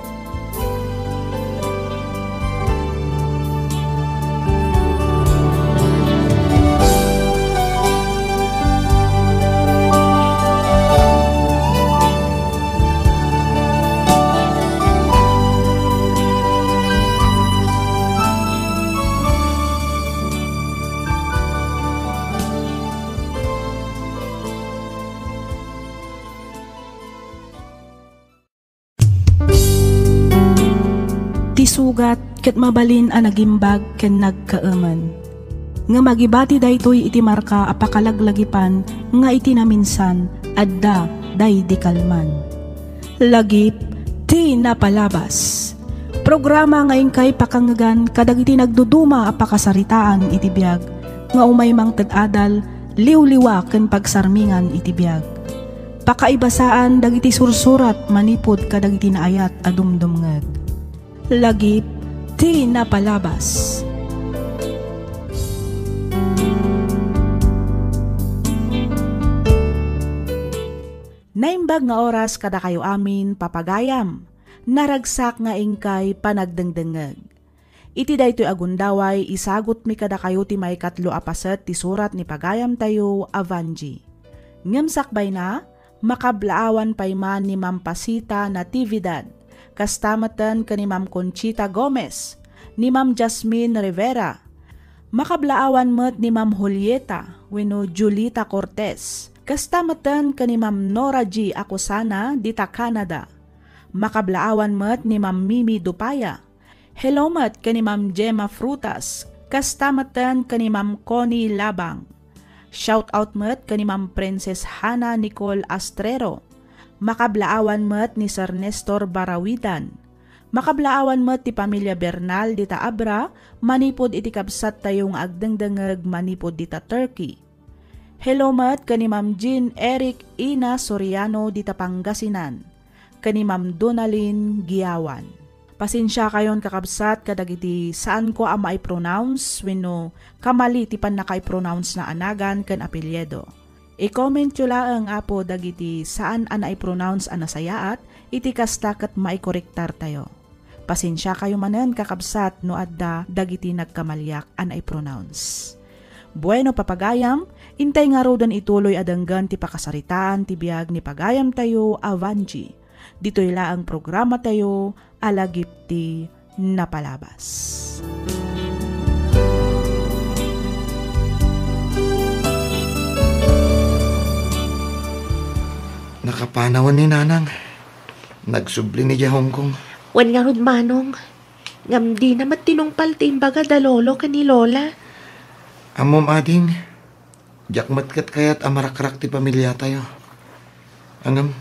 Ti sugat ket mabalin a nagimbag ken nagkaemen. Ngem agibati daytoy iti marka a pakalaglagipan nga iti naminsan, adda daydi kalman. Lagip ti Napalabas. Programa nga inkay pakangngegan kadagiti nagduduma a pakasaritaan iti biag nga umay mangted adal, liwliwa ken pagsarmingan iti biag. Pakaibasaan dagiti sursurat manipud kadagiti naayat a dumdumngeg. Lagip ti Napalabas. Naimbag nga oras kadakayo amin, papagayam. Naragsak nga inkay panagdengdengngeg. Iti daytoy a gundaway, isagutmi kadakayo ti maikatlo a paset ti surat ni pagayamtayo a Vangie. Ngem sakbayna, makablaawan pay man ni Ma'am Pasita Natividad, kasta metten ken ni Ma'am Conchita Gomez, ni Ma'am Jasmine Rivera. Makablaawan met ni Ma'am Julieta wenno Julita Cortez. Kasta metten ken ni Ma'am Nora G. Acosana dita Canada. Makablaawan met ni Ma'am Mimi Dupaya. Hello met ken ni Ma'am Gemma Frutas, kasta metten ken ni Ma'am Connie Labang. Shout out met ken ni Ma'am Princess Hana Nicole Astrero. Makablaawan met ni Sir Nestor Barawidan. Makablaawan met ti pamilya Bernal dita Abra, manipud iti kabsattayo nga agdengdengeg manipud dita Turkey. Hello met ken ni Ma'am Jean Eric Ina Soriano dita Pangasinan, ken ni Ma'am Donalyn Giawan. Pasensiakayon, kakabsat, kadagiti saanko a maipronounce wenno kamali ti pannakaipronounce na a nagan ken apelyido. I-commentyo laeng, Apo, dagiti saan a naipronounce a nasayaat, iti kasta ket maikorektartayo. Pasensiakayo manen, kakabsat, no adda dagiti nagkamaliak a naipronounce. Bueno, papagayam, intay ngaruden ituloy a denggen ti pakasaritaan ti biag ni pagayamtayo a Vanji. Ditoy laeng programatayo a Lagip ti Napalabas. Nakapanawan ni Nanang. Nagsubli ni Hong Kong. Wen ngarud, Manong. Ngem dina met tinungpal ti imbaga da Lolo ken ni Lola. Ammom, ading, diak met ket kayat a marakrak ti pamiliatayo. Ngem,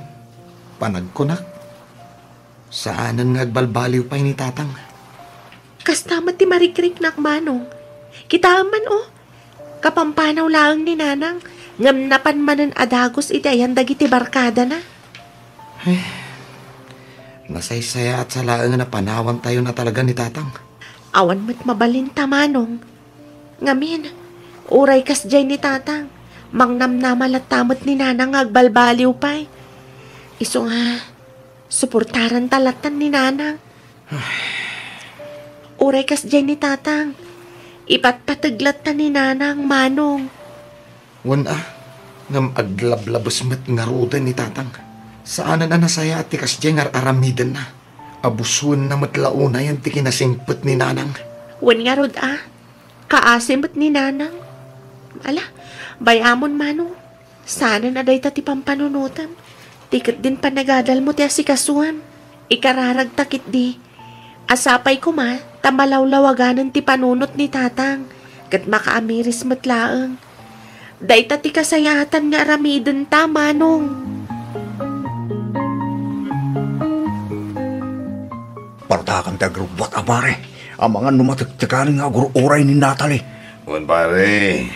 panagkunak, saanen nga agbalbaliw pay ni Tatang. Kasta met ti marikriknak, Manong. Kitaem man, o. Kapampanaw laeng ni Nanang, ngem napan manen a dagus iti ayan dagiti barkadana. Ay, nasaysayaat sa laeng a panawantayo na talaga ni Tatang. Awan met mabalinta, Manong. Ngamin, uray kasdiay ni Tatang, mangnamnama latta met ni Nanang nga agbalbaliw pay. Isu nga, suportaranta lattan ni Nanang. Uray kasdiay ni Tatang, ipatpateg latta ni Nanang, Manong. Wen a, ngem aglablabes met ngaruden ni Tatang. Saanen a nasayaat ti kasdiay nga ar-aramidenna. Abusuenna met la unayen ti kinasingpet ni Nanang. Wen ngarud a, kaasi met ni Nanang. Ala, bay-amon, Manong. Saanen a dayta ti pampanunotem. Ti ketdin panagadalmo ti asikasuem. Ikararagta ketdi a sapay koma ta malawlawaganen ti panunot ni Tatang, ket makaamiris met laeng. Dayta ti kasayaatan nga aramidenta, Manong. Pardakan ti agrubbuat a pare. Amangan no matektekanen nga agur-uray ni Natalie. Wen, pare.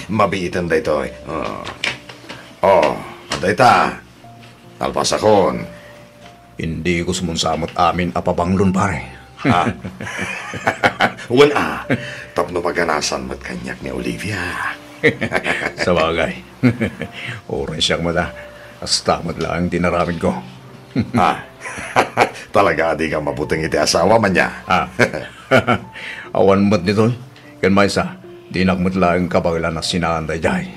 Mabiiten daytoy. Oh. Oh, dayta. Nalpasakon. Indi ko sumunsa met amin a pabanglon, pare. Ha? Wen a, tapno maganasan met kaniak ni Olivia. Sabagay. Uray siak met a, kasta met laeng ti inaramidko. Ha? Talaga a dika mabuteng iti asawa, ania? Ha? Awan met ditoy. Ken maysa, dinak met laeng kabaelan a sinaan daydiay.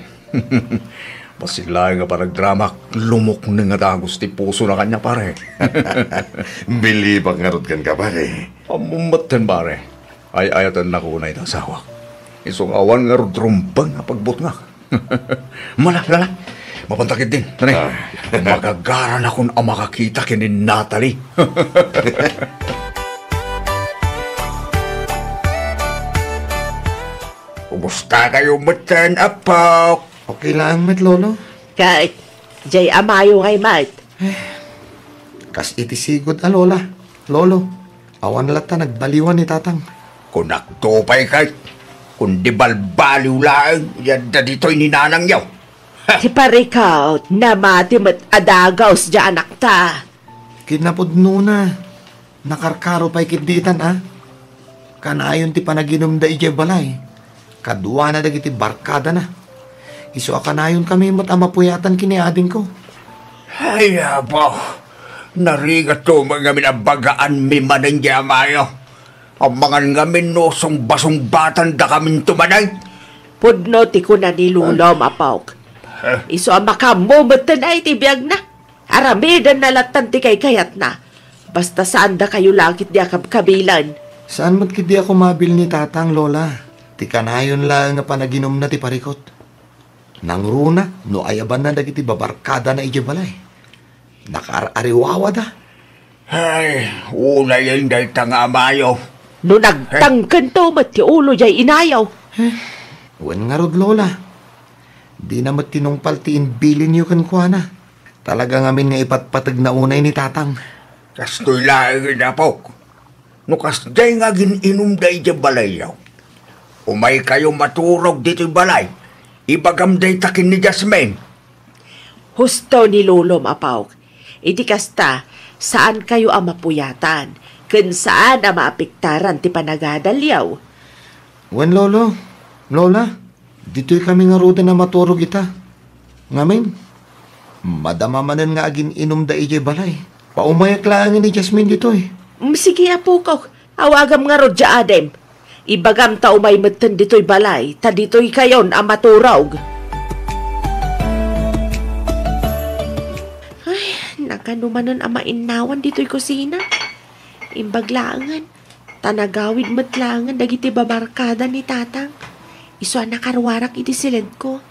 Bassit laeng a panagdramak, lumukneng a dagus ti pusona kaniak, pare. Bilibak ngarud kenka, pare. Ammom metten, pare. Ay-ayatennako unay ti asawak. Isu nga awan ngarud rumbeng a pagbutngak. Mala, lala. Mapanta ketdin, tani. Ah. Magagaranakon a makakita ken ni Natalie. Kumustakayo metten, Apok? Okay laeng met, Lolo. Ket, diay amayo ngay met? Kas iti sigud a Lola, Lolo, awan latta nagbaliwan ni Tatang. Kunakto pay ket, kundi balbaliw laeng, adda ditoy ni nanangyo. Ti parikut, namati met a dagus diay anakta. Kinapudnona, nakarkaro pay ketdi itan a. Kanayon ti panaginumda idiay balay. Kaduana dagiti barkadana. Isu a kanayonkami met a mapuyatan ken ni adingko. Ay, apo, narigatto met ngamin a bagaanmi manen diay amayo. Amangan ngamin no sungbasungbatandakaminto manen. Pudno ti kuna ni Lolo, Apok. Eh? Isu a makaammo metten a iti biagna. Aramidenna lattan ti kaykayatna. Basta saandakayo la ketdi a kabkabilan. Saan met ketdi a kumabil ni Tatang, Lola. Ti kanayon laeng a panaginumna ti parikut. Nangruna no ayabanna dagiti babarkadana idiay balay. Nakaar-ariwawada. Ay, unayen dayta nga amayo. No nagtangkento met ti ulo jay inayo. Eh, wen ngarud, Lola. Dina met tinungpal ti imbilinyo kenkuana. Talaga ngamin nga ipatpategna unay ni Tatang. Kastoy laeng, apok. No kasdiay nga agin-inumda idiay balayyo, umaykayo maturog ditoy balay. Ibagam dayta ken ni Jasmine. Husto ni Lolom, apok. Iti kasta, saankayo a mapuyatan, ken saan a maapektaran ti panagadalyo. Wen, Lolo, Lola, ditoy kami ngaruden a maturog ita. Ngamin, madama manen nga agin-inumda idiay balay. Paumayak laengen ni Jasmine ditoy. Mm, sige, apok. Awagam ngarud jay adim. Ibagam ta umay metten ditoy balay, ta ditoykayon a maturog. Ay, nakano manen a mainnawan ditoy kusina. Imbag laengen, ta nagawid met laengen dagiti babarkada ni Tatang. Isu a nakaruarak iti siledko.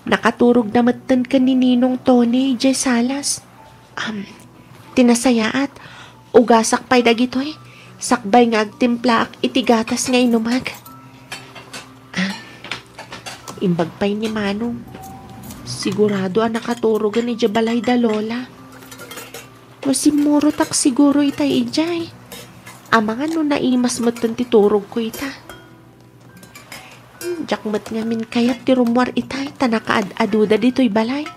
Nakaturogna metten ken ni Ninong Tony idiay salas. Am, ti nasayaat, ugasak pay dagitoy, sakbay nga agtimplaak iti gatas nga inumek. Ah, imbag pay ni Manong. Sigurado a nakaturogen idiay balay da Lola. No simmurotak siguro itay idiay. Amangan no naimas metten ti turogko ita. Diak met ngamin kayat ti rummuar itay ta nakaad-aduda ditoy balay.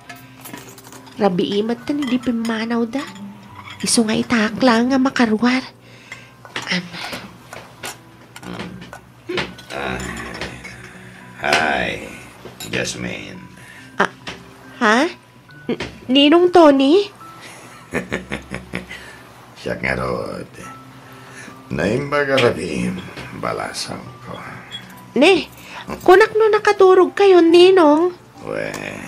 Rabii metten idi pimmanawda. Isu nga itaak laeng nga makaruar. Am. Ah, hi, Jasmine. Ah, ha? N-, Ninong Tony? Siak ngarud. Naimbag a rabiim, balasangko. Ne, kunak no nakaturogkayon, Ninong? Wen,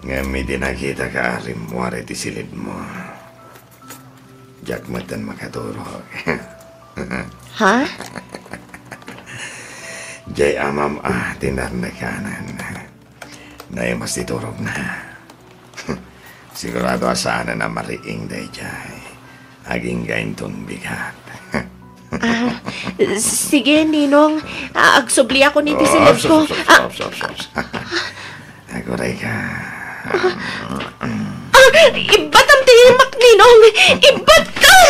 ngem idi nakitak a rimmuar iti silidmo, diak metten makaturog. Ha? Jay amam a tinarnekanen. Naimas ti turogna. Sigurado a saanen a mariing daydiay. Agingga inton bigat. Ah, sige, Ninong. Ah, agsubliakon iti silidko. Ah, aguray ka. Ah, ibbatam ti imak, Ninong! Ibbatam!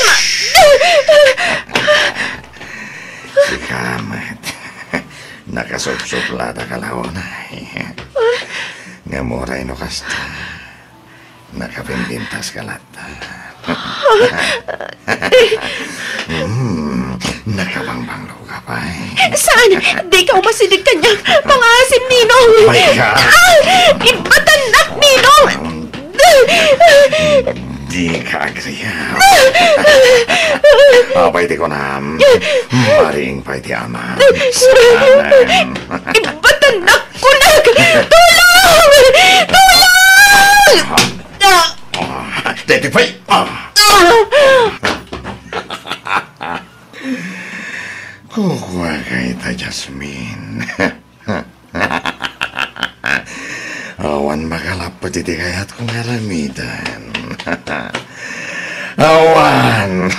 Sika met. Nakasupsuplataka la unay. Ngem uray no kasta, nakabimbintaska latta. Hmm, nakabangbanglo ka pay. Saan? Dika umasideg kaniak. Pangaasim, Ninong! Ay ka! Ah! Ibatannak, Ninong! Dika agriaw. Apay ti kunam? Mariing pay ti ama. Saanen. Ibatannak, kunak! Tulong! Tulong! Ah! Ah! Deti pay! Ah! Ah! Kukuaka ita, Jasmine. Awan makalappet iti kayatko nga aramiden. Awan!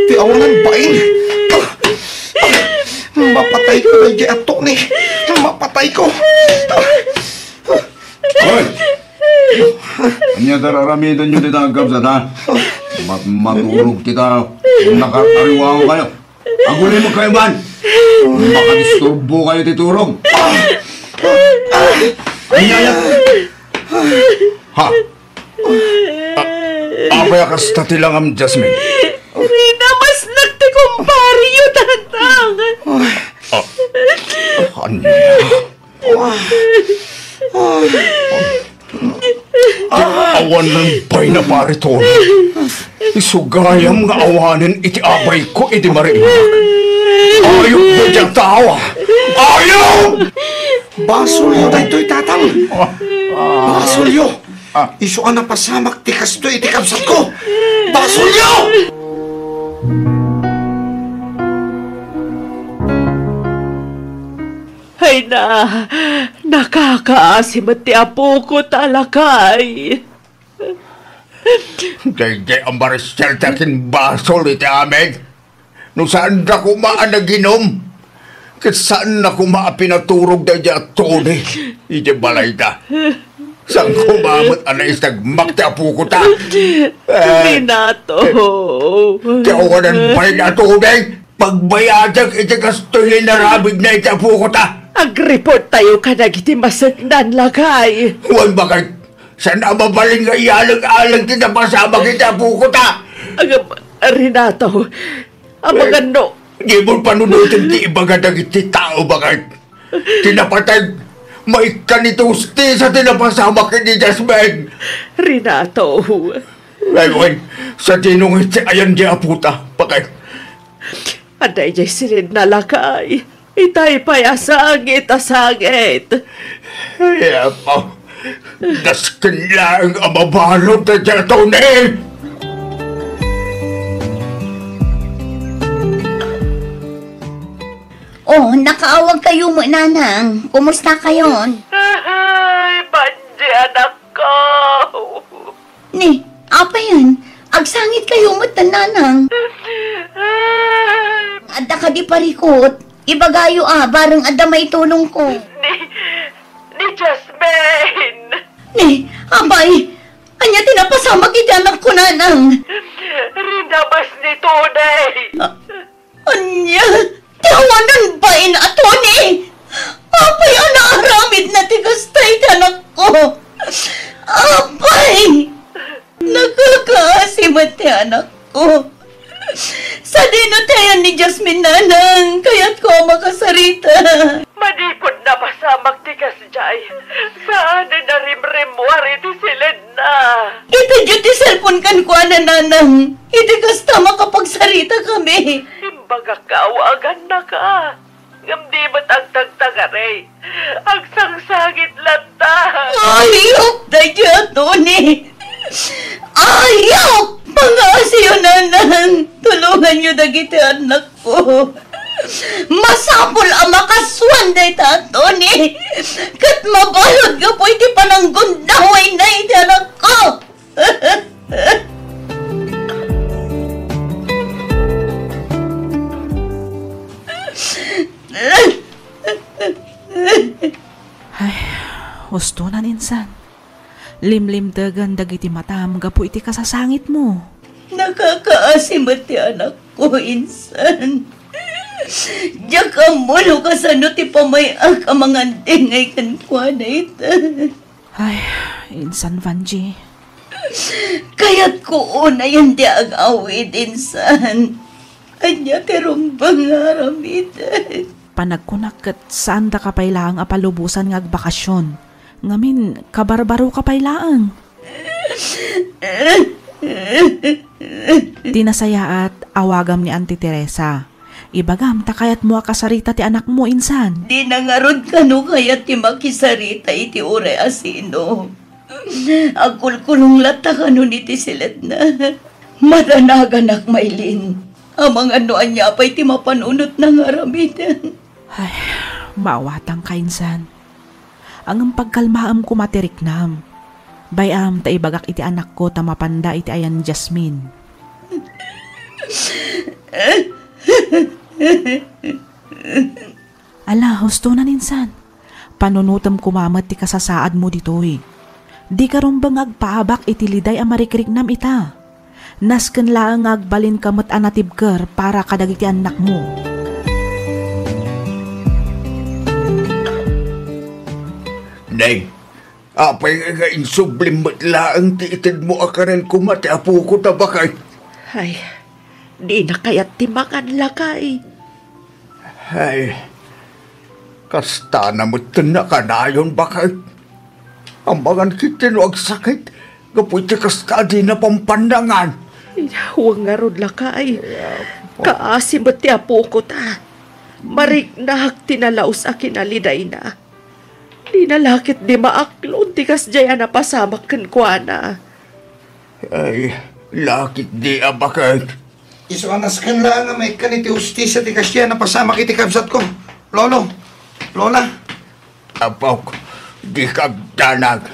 Ti awanan bain. Ah! Ah! Mapatayko daydiay a Tony. Mapatayko. Ah! Hoy! Ania ti ar-aramidenyo dita, agkabsat, ha? Mat-, maturog kita. Nakar-ariwawakayo. Agulimek kayo man. Makadisturbokayo ti turog. Ania, ania? Ha? A-, apay a kasta ti langam, Jasmine? Rinamasnak ti kumpareyo, Tatang. Ah, ania? Awanen pay na, Pare Tony. Isu gayam nga awanen iti abayko idi mariimak. Ayop dayta a tao! Ayop! Basolyo daytoy, Tatang. Basolyo. Ah. Isu a napasamak ti kastoy iti kabsatko. Basolyo! Ay na, nakakaasi met ti apok ta, lakay. Daydiay a Maricel ti akinbasol iti amin. No saanda koma a naginom, ket saanna koma a pinaturog daydiay a Tony iti balayda. Saan koma met a naisagmak ti apok ta? Eh, Renato. Ti awanan bain a tubig, pagbayadak iti kastoy nga inaramidna iti apok ta. Agreport tayo kadagiti maseknan, lakay. Wen, baket, saan a mabalin nga iyaleg-aleg ti napasamak iti apok ta? Agam-, Renato, amangan no. Dimo panunoten ti ibaga dagiti tao, baket. Ti napateg, maikkan iti hustisia ti napasamak ken ni Jasmine. Renato. Wen, sadino nga iti ayan di apota, baket. Adda idiay siledna, lakay. Itay pay a sangit a sangit. Ay, Apo. Dasken laeng a mabalud daydiay a Tony! Oh, nakaawag kayo met, Nanang. Kumusta kayon? Ay, Panji, anakko. Ni, apayen, agsangit kayo met, Nanang. Adda kadi parikut? Ibagayo a, bareng adda maitulongko. Ni, ni Jasmine. Ni, apay, ania ti napasamak iti anakko, Nanang? Rinabas ni Tony. Ah, Ania? Ti awanan bain a Tony? Apay a naaramidna ti kasta iti anakko? Apay! Nakakaasi met ti anakko. Sadino ti ayan ni Jasmine, Nanang? Kayatko a makasarita. Manipud napasamak ti kasdiay, saanen a rimrimmuar iti siledna. Itedyo ti cellphone kenkuana, Nanang. Iti kasta, makapagsarita kami. Imbagak nga awagannaka, ngem di met agtagtagari. Agsangsangit latta. Ayop daydiay a Tony! Ayop! Pangaasiyo, Nanang! Tulonganyo dagiti annakko. Masapul a makasuan dayta a Tony ket mabalud gapu iti pananggundawayna iti anakko. Ay, hustonan insan. Limlimtegen dagiti matam gapu iti kasasangitmo. Nakakaasi met ti anakko, insan. Diak ammo no kasano ti pamay-ak a mangandengay kenkuana ita. Ay, insan, Vangie. Kayatko unayen ti ag-awid, insan. Ania ti rumbeng nga aramiden? Panagkunak ket saandaka pay laeng a palubosan nga agbakasyon. Ngamin, kabarbaroka pay laeng. Ti nasayaat, awagam ni Auntie Teresa. Ibagam ta kayatmo a kasarita ti anakmo, insan. Dina ngarud kano kayat ti makisarita iti uray a sino. Agkulkulong latta kanon iti siledna. Madanaganak, Maylin. Amangan no ania pay ti mapanunotna nga aramiden. Ay, maawatangka, insan. Ngem pagkalmaem koma ti riknam. Bay-am ta ibagak iti anakko ta mapanda iti ayan ni Jasmine. Ala, hustonan insan. Panunotem koma met ti kasasaadmo ditoy. Dika rumbeng nga agpaabak iti liday a marikriknam ita. Nasken laeng nga agbalinka met a natibker para kadagiti annakmo. Nay, apay nga insublim met laeng ti itedmo a karen koma ti apoko ta baket? Ay, dina kayat ti mangan, lakay. Ay, kastana metten a kanayon, baket. Amangan ketdi no agsakit gapu iti kasta a dina pampannangan. Wen ngarud, lakay. Ay, apo. Kaasi met ti apoko ta. Mariknak ti nalaus a kinalidayna. Dina la ketdi maaklon ti kasdiay a napasamak kenkuana. Ay, laketdi a baket. Isu a nasken laeng a maikkan iti hustisia ti kasdiay a napasamak iti kabsatko. Lolo, Lola. Apok, dika agdanag.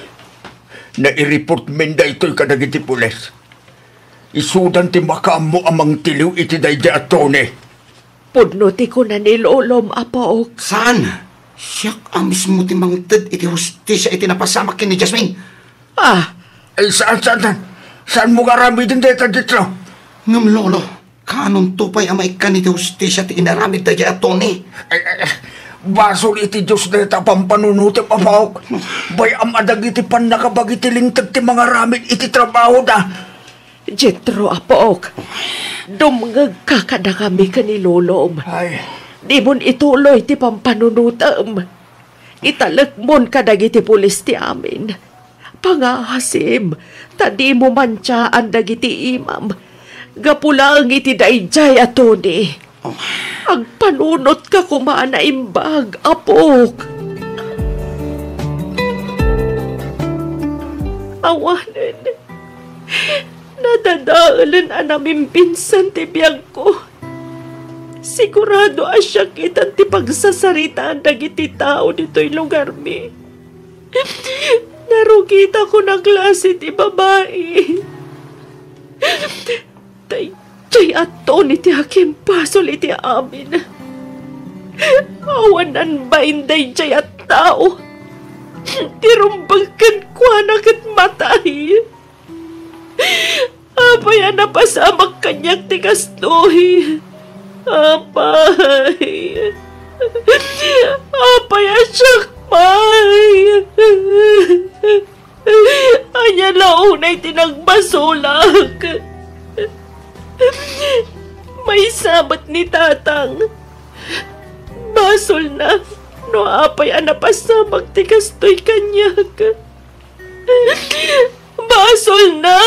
Naireportmin daytoy kadagiti pulis. Isudan ti makaammo a mangtiliw iti daydiay a Tony. Pudno ti kuna ni lolom, Apok. Saan? Siak a mismo ti mangted iti hustisia iti napasamak ken ni Jasmine. Ah. Ay, saan, saan, saan? Saanmo nga aramiden dayta, Jetro? Ngem, Lolo, kaanonto pay a maikkan iti hustisia ti inaramid daydiay a Tony? Ay, ay, ay, basol iti Dios dayta a pampanunotem, Apok. Bay-am a dagiti pannakabagi ti linteg ti mangaramid iti trabahoda. Jetro, Apok, dumngegka kadakami ken ni lolom. Ay. Dimon ituloy ti pampanunotem. Italekmon kadagiti pulis ti amin. Pangaasim, ta dimo mantiaan dagiti imam. Gapu laeng iti daydiay a Tony. Oh. Agpanunotka koma a naimbag, Apok. Awanen, nadadaelen a namimbinsan ti biagko. Sigurado a siak itan ti pagsasaritaan dagiti tao ditoy lugarmi. Narugita ko a klase ti babai. Daydiay a Tony ti akimbasol iti amin. Awan nanbain daydiay a tao. Ti rumbeng kenkuana ket matay. Apay a napasamak kaniak ti kastoy? Apay. Apay a siak pay. Ania la unay ti nagbasolak? Maysa met ni Tatang. Basolna no apay a napasamak ti kastoy kaniak. Basolna.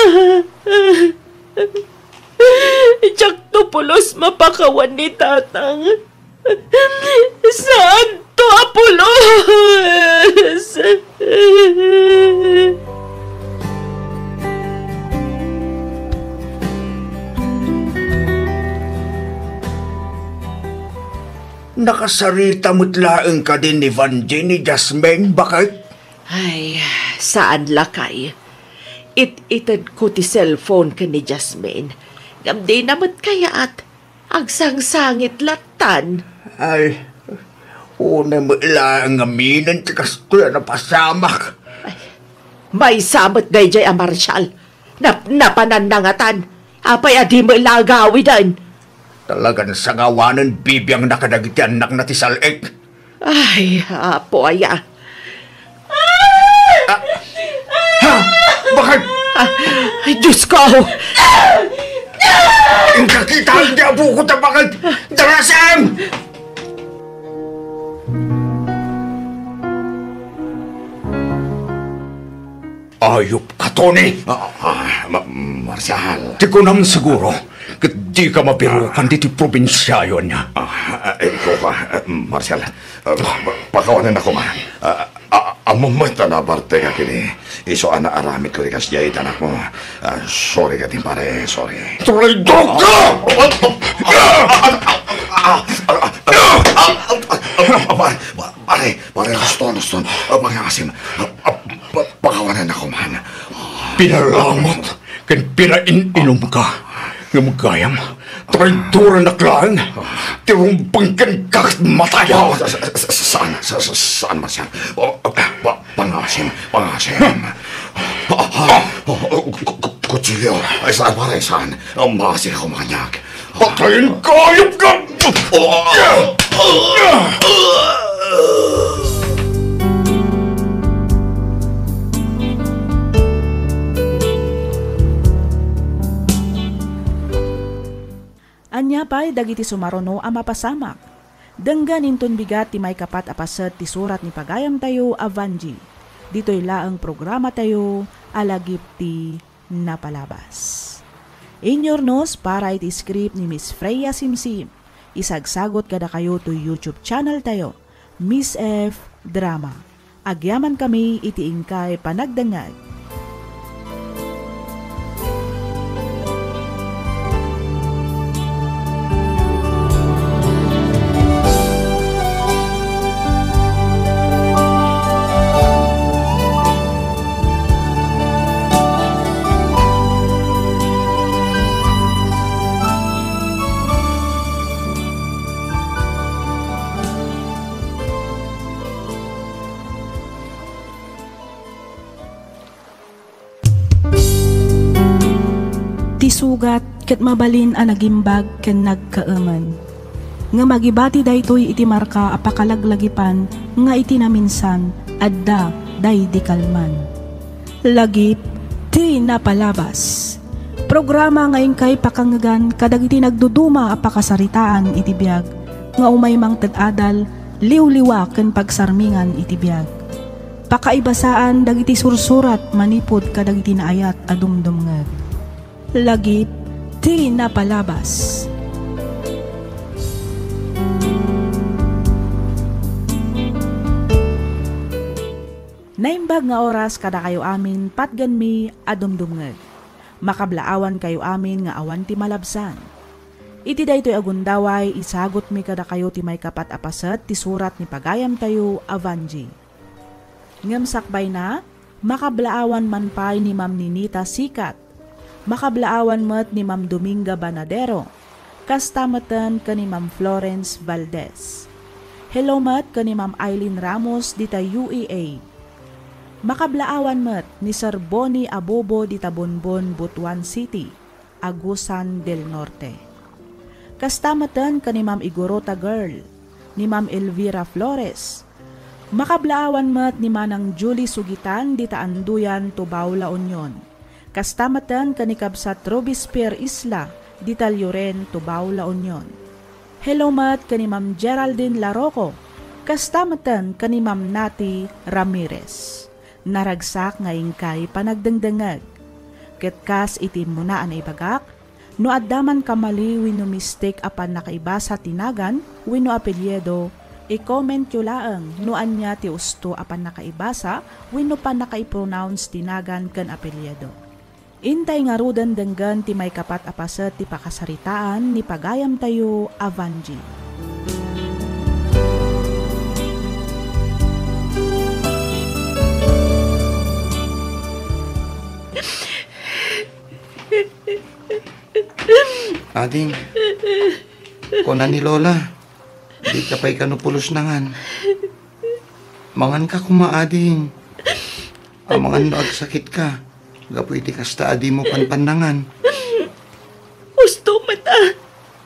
Diakto pulos mapakawan ni Tatang. Saanto a pulos! Nakasarita met laeng kadi ni Vangie ni Jasmine, baket? Ay, saan lakay. It-itedko ti cellphone ken ni Jasmine. Ngem dina met kayat. Agsangsangit lattan. Ay, unay met laeng ngaminen ti kastoy a napasamak. Ay, maysa met daydiay a Marshall. Nap-, napananna ngatan. Apay a di met la agawiden? Talagan sangawanen bibiangna kadagiti annakna ti sal-ik. Ay, Apo, aya. Ah! Ha? Bakit? Ah, ay, Diyos ko! Inka kita, hindi apo ko tapakan! Darasem! Ayop ka, Tony! Ah, ah, Ma-, Marshal. Ti kunam siguro, ket di ka mabirukan ditoy probinsiayo ania. Ah, ah, ikaw ka, ah, Marshal. Ah, pa-, pakawanen ako man. Ah, ah, ammom met a nabartek a kini isu a naaramid ko ti kasdiay iti anakmo. Ah, sorry ka, pare, sorry. Traidor ka! Ah, ah, ah, ah, ah, ah, ah, ah, ah, pare, pare, pare, Ruston, Ruston. Ah, pangaasim. Ah, ah, pa-, pakawanen ako man. Pinalamot ken pinain-inom ka. Ngem gayam, traidoran a clan. Ti rumbeng ken kaket matay. Oh, sa-, sa-, sa-, saan, sa-, sa-, saan, Marshal? Oh, pa-, pa-, pangaasim, pangaasim. Ah, ah, oh, oh, ku-, ku-, kutsilyo. Ay, saan, pare, saan? Ah, maasi ako, maniak. Patayen ka, ayop ka! Ania pay dagiti sumaruno a mapasamak? Denggen inton bigat ti maikapat a paset ti surat ni pagayamtayo a Vangie. Ditoy laeng programatayo a Lagip ti Napalabas. Inyurnos para iti script ni Miss Freya Simsim. Isagsagot kadakayo toy YouTube channel tayo, Miss F Drama. Agyamankami iti inkay panagdengngeg. Ti sugat ket mabalin a nagimbag ken nagkaemen. Ngem agibati daytoy iti marka a pakalaglagipan nga iti naminsan adda daydi kalman. Lagip ti napalabas. Programa nga inkay pakangngegan kadagiti nagduduma a pakasaritaan iti biag nga umay mangted adal, liwliwa ken pagsarmingan iti biag. Pakaibasaan dagiti sursurat manipud kadagiti naayat a dumdumngeg. Lagip ti napalabas. Naimbag nga oras kadakayo amin patgenmi a dumdumngeg. Makablaawankayo amin nga awan ti malabsan. Iti daytoy a gundaway, isagutmi kadakayo ti maikapat a paset ti surat ni pagayamtayo a Vangie. Ngem sakbayna, makablaawan man pay ni Ma'am Ninita Sikat. Makablaawan met ni Ma'am Dominga Banadero. Kasta meten ken ni Ma'am Florence Valdez. Hello met ken ni Ma'am Eileen Ramos dita U A E. Makablaawan met ni Sir Bonnie Abobo dita Bonbon, Butuan City, Agusan del Norte. Kasta meten ken ni Ma'am Igorota Girl, ni Ma'am Elvira Flores. Makablaawan met ni Manang Julie Sugitan dita Anduyan, Tubao, La Union. Kasta meten ken ni Kabsat Robespierre Isla dita Lloren, Tubao, La Union. Hello met ken ni Ma'am Geraldine Laroco. Kasta meten ken ni Ma'am Nati Ramirez. Naragsak nga inkay panagdengdengngeg. Ket kas iti immuna a naibagak, no adda man kamali wenno mistake a pannakaibasa ti nagan wenno apelyido, i-commentyo laeng no ania ti usto a pannakaibasa wenno pannakaipronounce ti nagan ken apelyido. Intay ngaruden denggen ti maikapat a paset ti pakasaritaan ni pagayamtayo a Vangie. Ading, kuna ni Lola, dika pay kano pulos nangan. Manganka koma, ading. Amangan no agsakitka, gapu iti kasta a dimo panpannangan. Usto met a,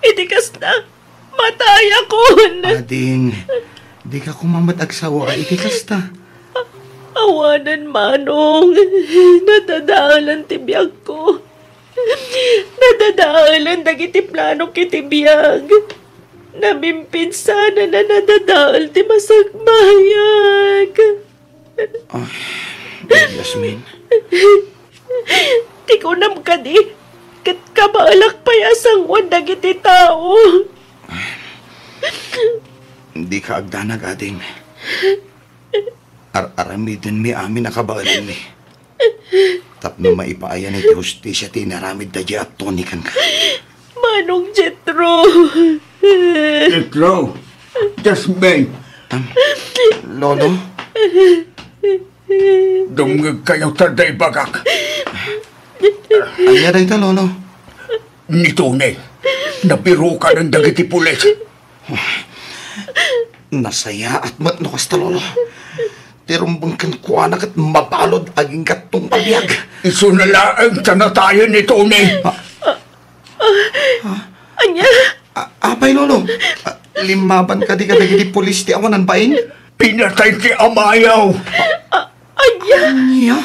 iti kasta, matayakon. Ading, dika koma met agsawa iti kasta. Awanen, Manong, nadadaelan ti biagko. Nadadaelan dagiti planok iti biag. Nabimpinsanan a nadadael ti masakbayag. Ah, Yasmin. Ti kunam kadi, ket kabaelak pay a sangoan dagiti tao. Dika agdanag, ading. Ar-aramidenmi amin a kabaelanmi. Tapno maipaayan iti hustisia ti inaramid daydiay a Tony kenka. Manong Jethro! Jethro! Jasmine! Am, Lolo? Dumngegkayo ta adda ibagak. Ania dayta, Lolo? Ni Tony, nabirukanen dagiti pulis. Nasayaat met no kasta, Lolo. Ti rumbeng kenkuana ket mabalud agingga tungpal biag. Isuna laeng ta natayen ni Tony. Ah. Ah, ania? A-, apay, Lolo? Ah, limmaban kadi kadagiti pulis ti awanan bain? Pinatay ti amayo. Ah, ania? Ania?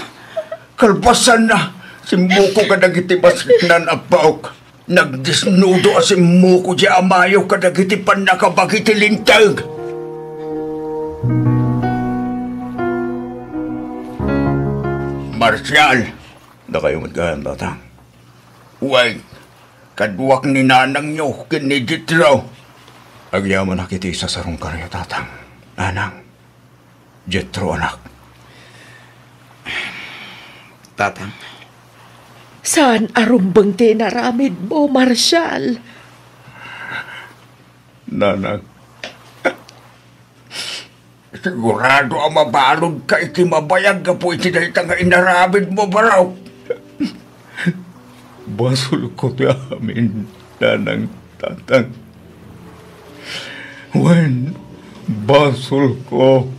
Kalpasanna, simmuko kadagiti masiknan a baok. Nagdesnudo a simmuko ti amayo kadagiti pannakabagi ti linteg. Marcial, dakayo met gayam, tatang. Wen, kaduak ni nanangyo ken ni Jethro. Agyamanak iti isasarongkayo, Tatang. Nanang, Jetro, anak. Tatang. Saan a rumbeng ti inaramidmo, Marshal? Nanang, sigurado a mabaludka iti mabayag gapu iti dayta nga inaramidmo, barok. Basolko ti amin, Nanang, Tatang. Wen, basolko.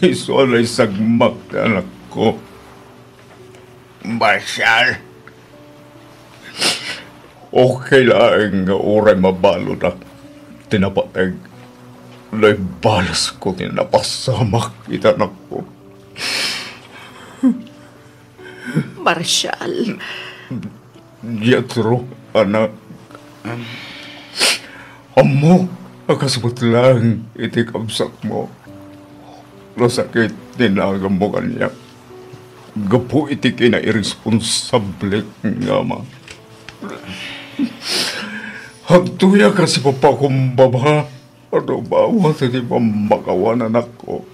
Isu a naisagmak ti anakko. Marshal, okay laeng nga uray mabaludak ti napateg, no ibalesko ti napasamak iti anakko. Marshal. Jetro, anak. Ammok a kasmet laeng iti kabsatmo. Nasakit ti naganmo kaniak gapu iti kinairresponsable nga ama. Agtoyak a sipapakumbaba a rubawa iti pammakawan, anakko.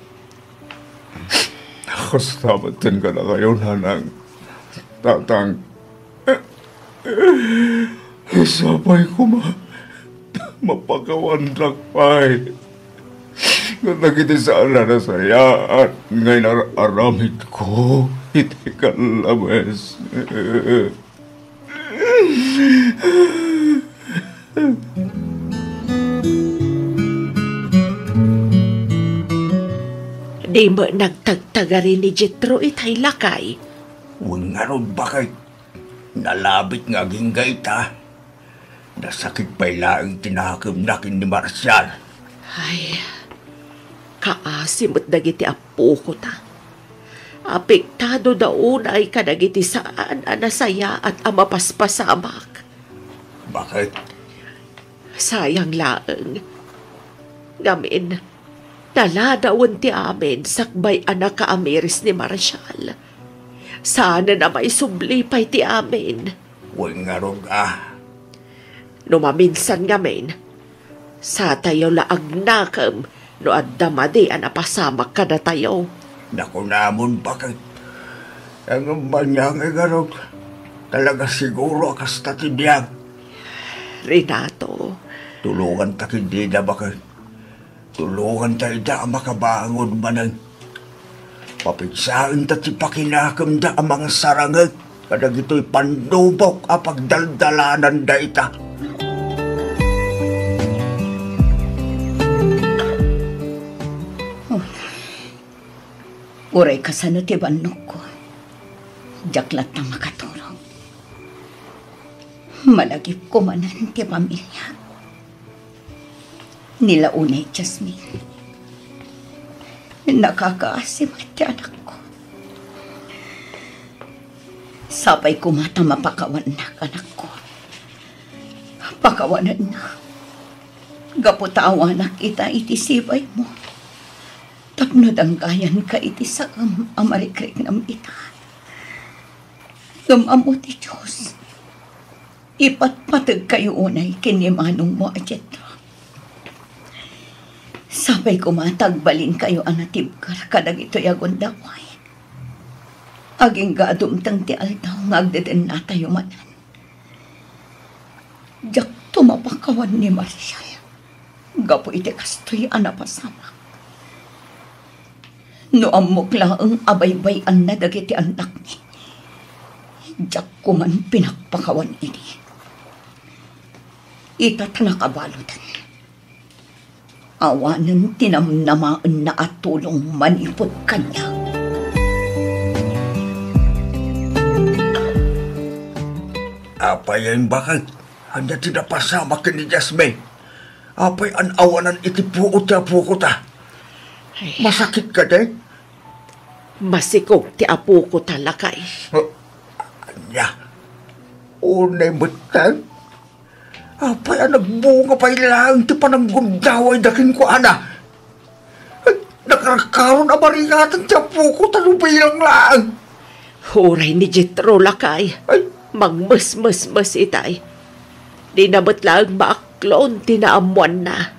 Kasta met ken kadakayo, Nanang, Tatang. Sapay koma mapakawandak pay dagiti saan a nasayaat nga inar-aramidko iti kallabes. Di met nagtagtagari ni Jetro itay, lakay. Wen ngarud, baket, nalabit nga agingga ita. Nasakit pay laeng ti nakemna ken ni Marshal. Ay, kaasi met dagiti appokota. Apektado da unay kadagiti saan a nasayaat a mapaspasamak. Baket? Sayang laeng. Ngamin, naladawen ti amin sakbay a nakaamiris ni Marshal. Saanen a maisubli pay ti amin. Wen ngarud a. No maminsan ngamin, satayo la agnakem no adda madi a napasamak kadatayo. Nakunamon, baket. Ngem ania ngay ngarud, talaga siguro a kasta ti biag. Renato. Tulonganta ketdida, baket. Tulonganta ida a makabangon manen. Papigsaenta ti pakinakemda a mangsarangek kadagitoy pannubok a pagdaldalananda ita. Oh, uray kasano ti bannogko, diak latta makaturog. Malagipko manen ti pamiliak. Ni la unay Jasmine, nakakaasi met ti anakko. Sapay koma ta mapakawannak, anakko. Pakawanennak. Gapu ta awanak ita iti sibaymo. Tapno danggayanka iti saem a marikriknam ita. Ngem ammo ti Dios. Ipatpategkayo unay ken ni manongmo a Jetro. Sapay koma ta agbalinkayo a natibker kadagitoy a gundaway. Agingga a dumteng ti aldaw nga agdedennatayo manen. Diakto mapakawan ni Marshal gapu iti kastoy a napasamak. No ammok laeng a baybay-anna dagiti annakmi, diak koman pinakpakawan idi. Ita ta nakabaludan, awanen ti namnamaenna a tulong manipud kaniak. Apay, imbakag? Ania ti napasamak ken ni Jasmine? Apay an-awanan iti puot ti apokota? Ay. Masakit kadi? Masikog ti apokota, lakay. Oh, ania? Unay metten? Apay a nagbunga pay laeng ti pananggundawayda kenkuana? Ay, nakarkaron a mariyatan ti apokota no bilang laeng. Uray ni Jetro, lakay. Ay. Mangmesmesmes itay. Dina met laeng maaklon ti naammoanna.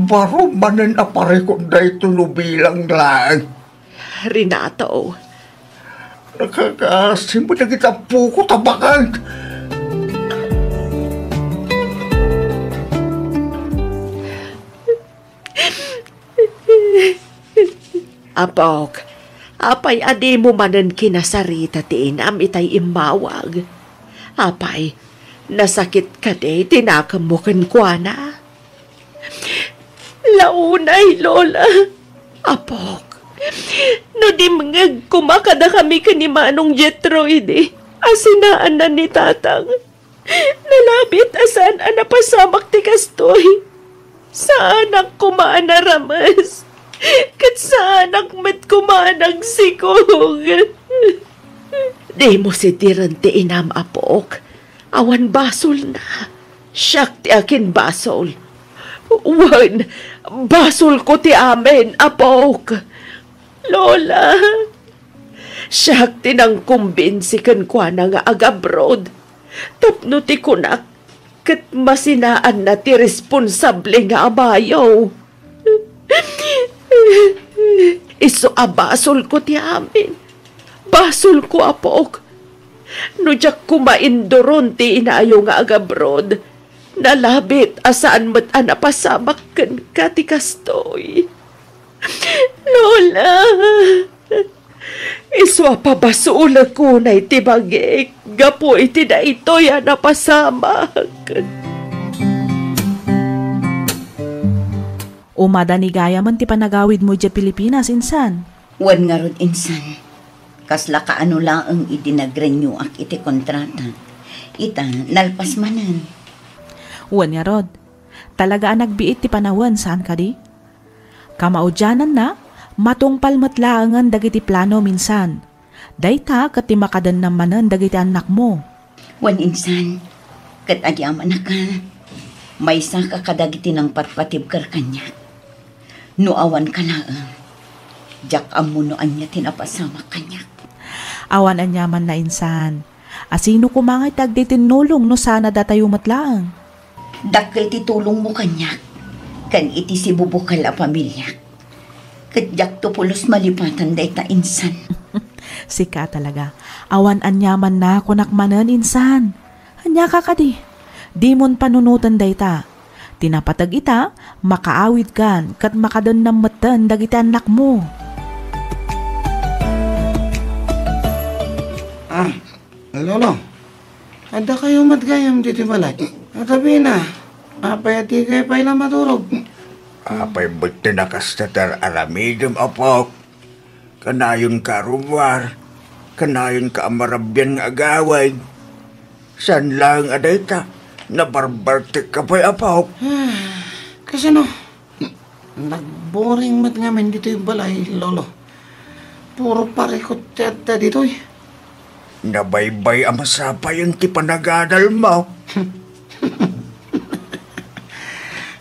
Baro manen a parikut daytoy no bilang laeng. Renato. Nakakaasi met dagiti apok ta bakay. Apok, apay a dimo manen kinasarita ti inam itay immawag? Apay, nasakit kadi ti nakemmo kenkuana? Launay, Lola. Apok, no dimngeg koma kadakami ken ni Manong Jetro idi a sinaanna ni Tatang, nalabit a saan a napasamak ti kastoy. Saanak koma a narames, ket saanak met koma a nagsikog. Dimo sidiren ti inam, apok. Awan basolna. Siak ti akinbasol. Wen, basolko ti amin, apok. Lola, siak ti nangkumbinsi kenkuana nga agabroad tapno ti kunak ket masinaanna ti responsable nga amayo. Isu a basolko ti amin. Basolko, apok. No diak koma induron ti inayo nga agabroad, nalabit a saan met a napasamak kenka ti kastoy. Lola, isu a pabasolek unay ti bagik gapu iti daytoy a napasamak. Umadani gayamen ti panagawidmo idiay Pilipinas, insan? Wen ngarud, insan. Kasla kaano laeng idi nagrenewak iti kontrata. Ita, nalpas manen. Wen ngarud, talaga a nagbiit ti panawen, saan kadi? Kamaudiananna, matungpal met laengen dagiti planom, insan. Dayta ket ti makadennam manen dagiti annakmo. Wen insan, ket adi amanaka, maysaka kadagiti nangpatpatibker kaniak. No awanka laeng, diak ammo no ania ti napasamak kaniak. Awan aniamanna, insan. A sino koma ngay ti agtitinnulong no saan a datayo met laeng? Dakkel ti tulongmo kaniak ken iti sibubukel a pamiliak. Ket diakto pulos malipatan dayta, insan. Sika talaga. Awan aniamanna, kunak manen, insan. Aniaka kadi? Dimon panunoten dayta. Ti napateg ita, makaawidkan ket makadennam metten dagiti annakmo. Ah, Lolo, addakayo met gayam ditoy balay. Atabina, apay a dikay pay la maturog? Apay met ti nakasta ti ar-aramidem, apok? Kanayonka a rummuar, kanayonka a marabian nga agawid. Saan laeng a dayta, nabarbartekka pay, apok. Ah, kasano? Nagboring met ngamin ditoy balay, Lolo. Puro parikut ti adda ditoy. Nabaybay a masapayen ti panagadalmo.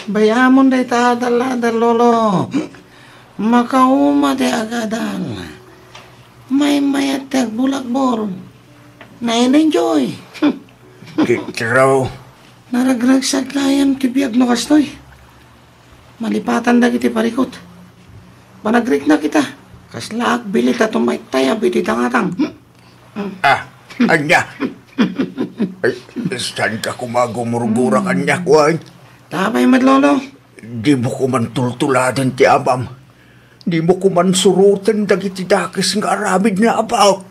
Bay-amon dayta adal-adal, Lolo. Makauma ti agadal. Maymayat ti agbulagbor. Na-enjoy. Kitro. Naragragsak gayam ti biag no kastoy. Malipatan dagiti parikut. Panagriknak ita. Kasla agbilit a tumaytayab iti tangatang. Hmm? Ah, ania? Ay, saan ka koma gumurgura kaniak, wen? Tapay met, Lolo. Dimo koman tultuladen ti amam. Dimo koman suroten dagiti dakes nga aramidna, apok.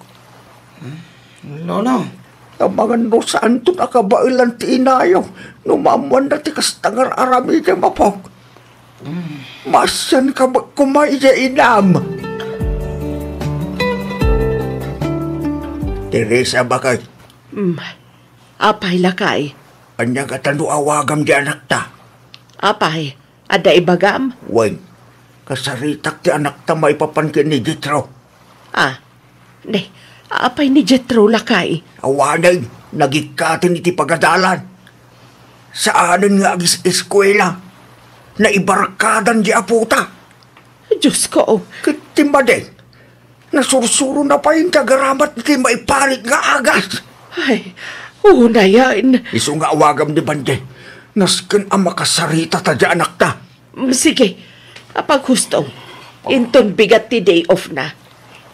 Lolo. Amangan no saanton a kabaelan ti inayo no maammoanna ti kasta nga ar-aramidem, apok. Maasianka met koma idiay inam. Teresa, bakay. Hmm. Apay, lakay? Ania ngata no awagam di anakta? Apay, adda ibagam? Wen, kasaritak ti anakta maipapan ken ni Jetro. Ah, ne, apay ni Jetro, lakay? Awanen, nagikkaten iti pagadalan. Saanen nga agis-eskuela. Naibarkadan di apota. Diosko. Ket ti madi, nasursurona pay nga agaramat iti maiparit nga agas. Ay, unayen. Isu nga awagam ni Bande. Nasken a makasarita ta di anakta. Mm, sige, apaghustong. Inton bigat ti day off na,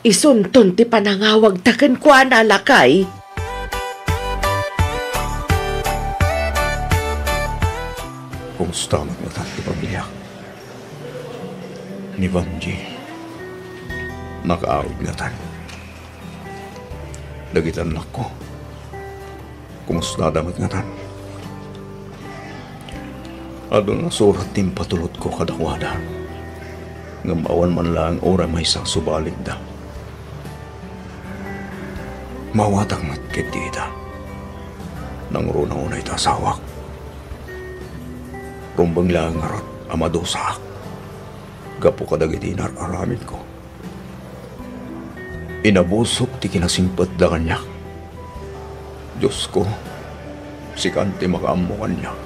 isunton ti panangawagta kenkuana, lakay. Kumusta met ngatan ti pamiliak? Ni Vangie, nakaawid ngatan. Dagiti annakko, kumustada met ngatan? Adun a surat ti impatulodko kadakuada, ngem awan man laeng uray maysa a subalikda. Maawatak met ketdi ita. Nangruna unay ti asawak. Rumbeng laeng ngarud a madusaak gapu kadagiti inar-aramidko. Inabusok ti kinasingpetda kaniak. Diosko, sikan ti makaammo kaniak.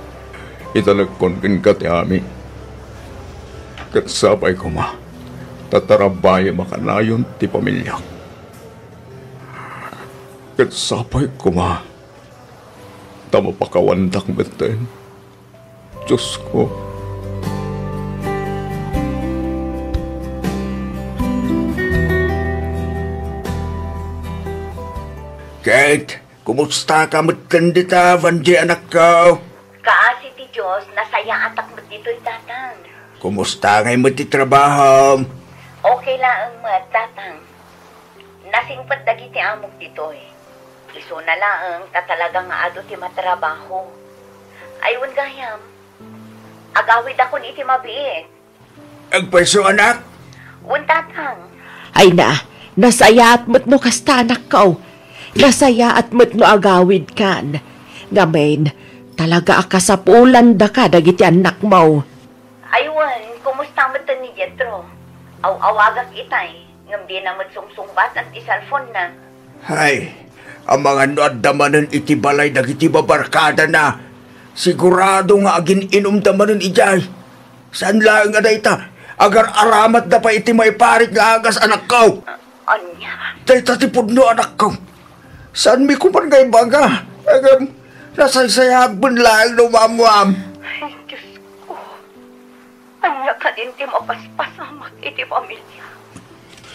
Italekkon kenka ti amin. Ket sapay koma ta tarabayem a kanayon ti pamiliak. Ket sapay koma ta mapakawandak metten. Diosko. Kate, kumustaka metten dita, Vangie, anakko? Kaasi ti Dios, nasayaatak met ditoy, Tatang. Kumusta ngay met ti trabahom? Okay laeng met, Tatang. Nasingpet dagiti amok ditoy. Isuna laeng ta talaga nga adu ti matrabaho. Ay, wen gayam, agawidakon iti mabiit. Agpayso, anak? Wen, Tatang. Ay na, nasayaat met no kasta, anakko. Nasayaat met no agawidkan. Ngamin, talaga a kasapulandaka dagiti annakmo. Ay wen, kumusta metten ni Jetro? Aw-awagak itay, ngem dina met sungsungbat ti cellphone-na. Hay, amangan no adda manen iti balay dagiti babarkadana. Sigurado nga agin-inumda manen idiay. Saan laeng a dayta, agar-aramatda pay iti maiparit nga agas, anakko. Ania? Dayta ti pudno, anakko. Saanmi koman nga ibaga? Ngem, nasaysayaat laeng no umammoam. Ay, Diosko. Ania kadin ti mapaspasamak iti pamilya?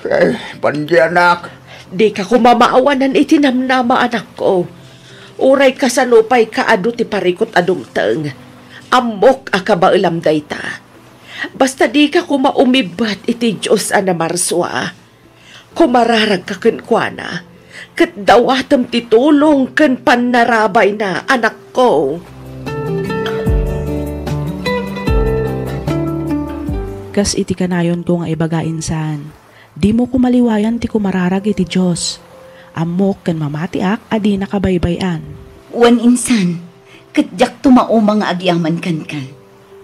Eh, Vangie, anak. Dika koma maawanan iti namnama, anakko. Uray kasano pay kaadu ti parikut a dumteng, ammok a kabaelam dayta. Basta dika koma umibat iti Dios a namarsua. Kumararagka kenkuana, ket dawatem ti tulong ken pannarabayna, anakko. Kas iti kanayonko nga ibaga, insan, dimo koma liwayan ti kumararag iti Dios. Ammok ken mamatiak a dinaka baybay-an. Wen, insan, ket diakto mauma nga agyaman kenka.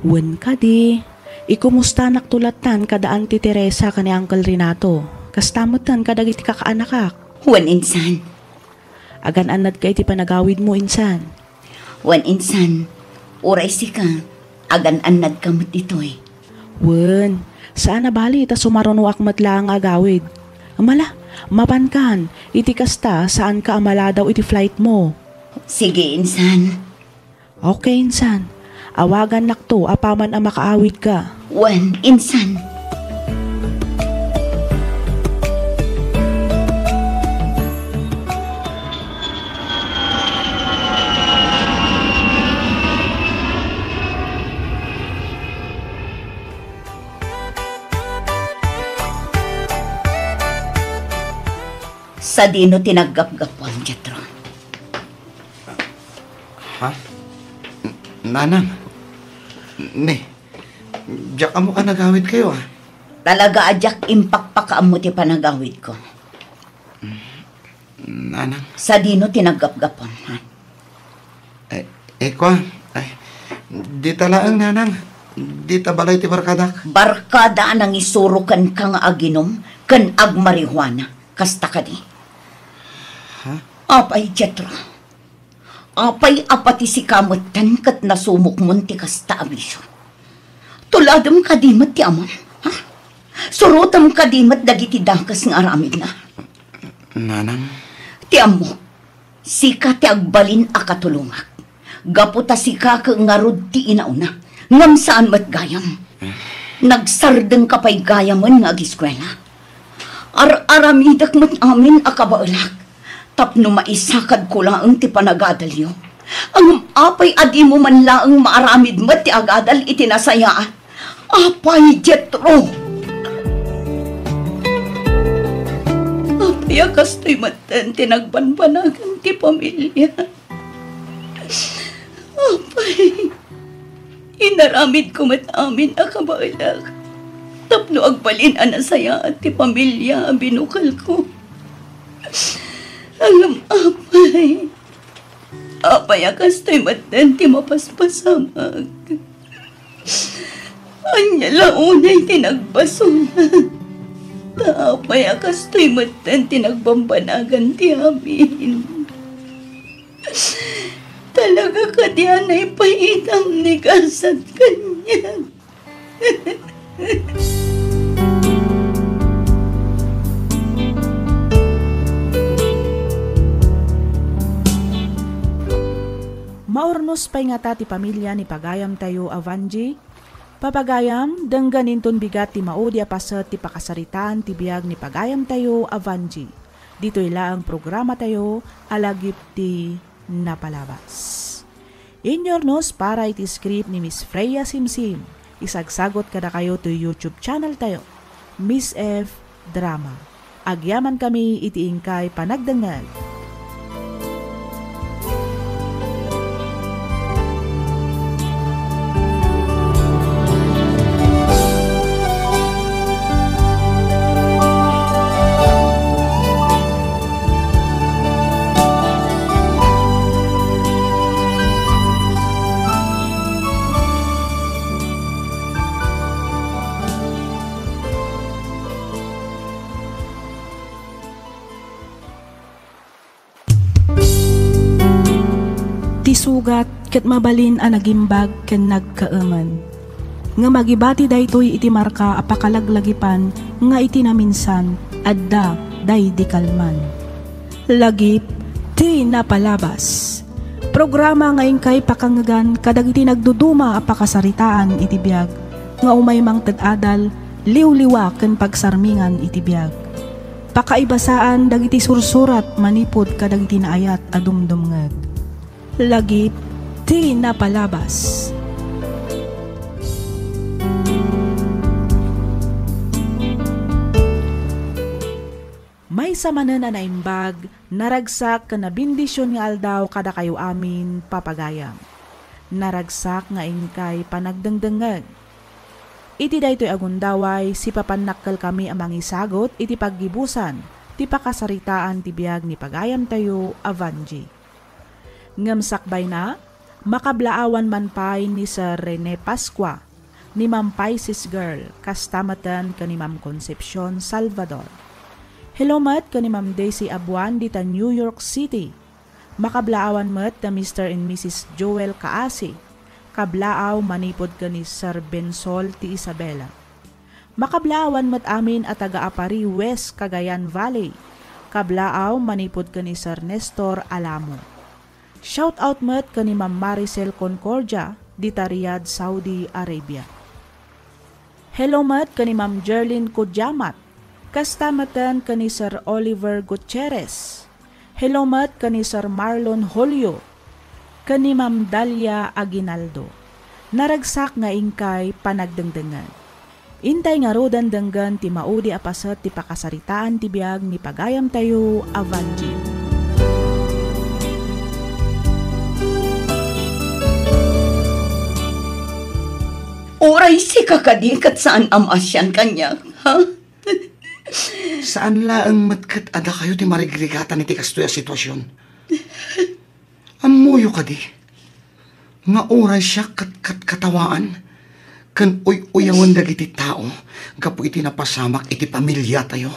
Wen kadi, ikumustanakto lattan kada Auntie Teresa ken ni Uncle Renato, kasta metten kadagiti kakaanakak. Wen, insan. Agan-annadka iti panagawidmo, insan. Wen, insan, uray sika, agan-annadka met ditoy. Wen, saan a bali ta sumarunoak met laeng nga agawid. Mala, mapankan, iti kasta, saanka a maladaw iti flightmo. Sige, insan. Okay, insan. Awagannakto apaman a makaawidka. Wen, insan. Sadino ti naggapgapuan, Jetro? Ha? N-, Nanang? Ni, diak ammo a panagawidkayo, a. Talaga a diak impakpakaammo ti panagawidko. Nanang? Sadino ti naggapgapuan, ha? Eh, eh, kua, ay, dita laeng, Nanang. Dita balay ti barkadak. Barkada a nangisuro kenka nga aginum ken agmarihuana. Kasta kadi? Ha? Apay, Jetro? Apay a pati sika metten ket nasumokmon ti kasta a bisio? Tuladem kadi met ti amam? Ha? Surotem kadi met dagiti dakes nga aramidna? Nanang. Ti ammok, sika ti agbalin a katulongak. Gapu ta sika ket ngarud ti inauna, ngem saan met gayam. Nagsardengka pay gayamen nga agiskuela. Ar-aramidek met amin a kabaelak tapno maisakadko laeng ti panagadalyo. Ngem apay a dimo man laeng maaramid met ti agadal iti nasayaat? Apay, Jetro? Apay a kastoy metten ti nagbanbanagan ti pamilia? Apay, inaramidko met amin a kabaelak tapno agbalin a nasayaat ti pamilia a binukelko. Ngem apay, apay a kastoy metten ti mapaspasamak? Ania la unay ti nagbasolak? Ta apay a kastoy metten ti nagbambanagan ti amin? Talaga kadi a naipayitam ni gasat kaniak? Maurnos pay ngata ti pamilia ni pagayamtayo a Vangie? Papagayam, denggen inton bigat ti maudi a paset ti pakasaritaan ti biag ni pagayamtayo a Vangie. Ditoy laeng programatayo a Lagip ti Napalabas. Inyurnos para iti script ni Miss Freya Simsim. Isagsagot kadakayo toy YouTube channel tayo, Miss F Drama. Agyamankami iti inkay panagdengngeg. Ti sugat ket mabalin a nagimbag ken nagkaemen. Ngem agibati daytoy iti marka a pakalaglagipan nga iti naminsan adda daydi kalman. Lagip ti Napalabas. Programa nga inkay pakangngegan kadagiti nagduduma a pakasaritaan iti biag nga umay mangted adal, liwliwa ken pagsarmingan iti biag. Pakaibasaan dagiti sursurat manipud kadagiti naayat a dumdumngeg. Lagip ti Napalabas. Maysa manen a naimbag, naragsak ken nabendision nga aldaw kadakayo amin, papagayam. Naragsak nga inkay panagdengdengngeg. Iti daytoy a gundaway, sipapannakkelkami a mangisagut iti paggibusan ti pakasaritaan ti biag ni pagayamtayo a Vangie. Ngem sakbayna, makablaawan man pay ni Sir Rene Pascua, ni Ma'am Pisces Girl, kasta meten ken ni Ma'am Concepcion Salvador. Hello met ken ni Ma'am Daisy Abuan dita New York City. Makablaawan met da Mister and Missus Joel Kaasi, kablaaw manipud ken ni Sir Bensol ti Isabela. Makablaawan met amin a taga Aparri West, Cagayan Valley, kablaaw manipud ken ni Sir Nestor Alamo. Shout out met ken ni Ma'am Maricel Concordia, dita Riyadh, Saudi Arabia. Hello met ken ni Ma'am Jerlyn Kudiamat, kasta meten ken ni Sir Oliver Gutierrez. Hello met ken ni Sir Marlon Julio, ken ni Ma'am Dalia Aguinaldo. Naragsak nga inkay panagdengdengngeg. Intay ngaruden denggen ti maudi a paset ti pakasaritaan ti biag ni pagayamtayo a Vangie. Uray sika kadi ket saan a maasian kaniak, ha? Saan laeng met ket a dakayo ti marigrigatan iti kastoy a sitwasion. Ammoyo kadi nga uray siak ket katkatawaan ken uy-uyawen dagiti tao gapu iti napasamak iti pamiliatayo.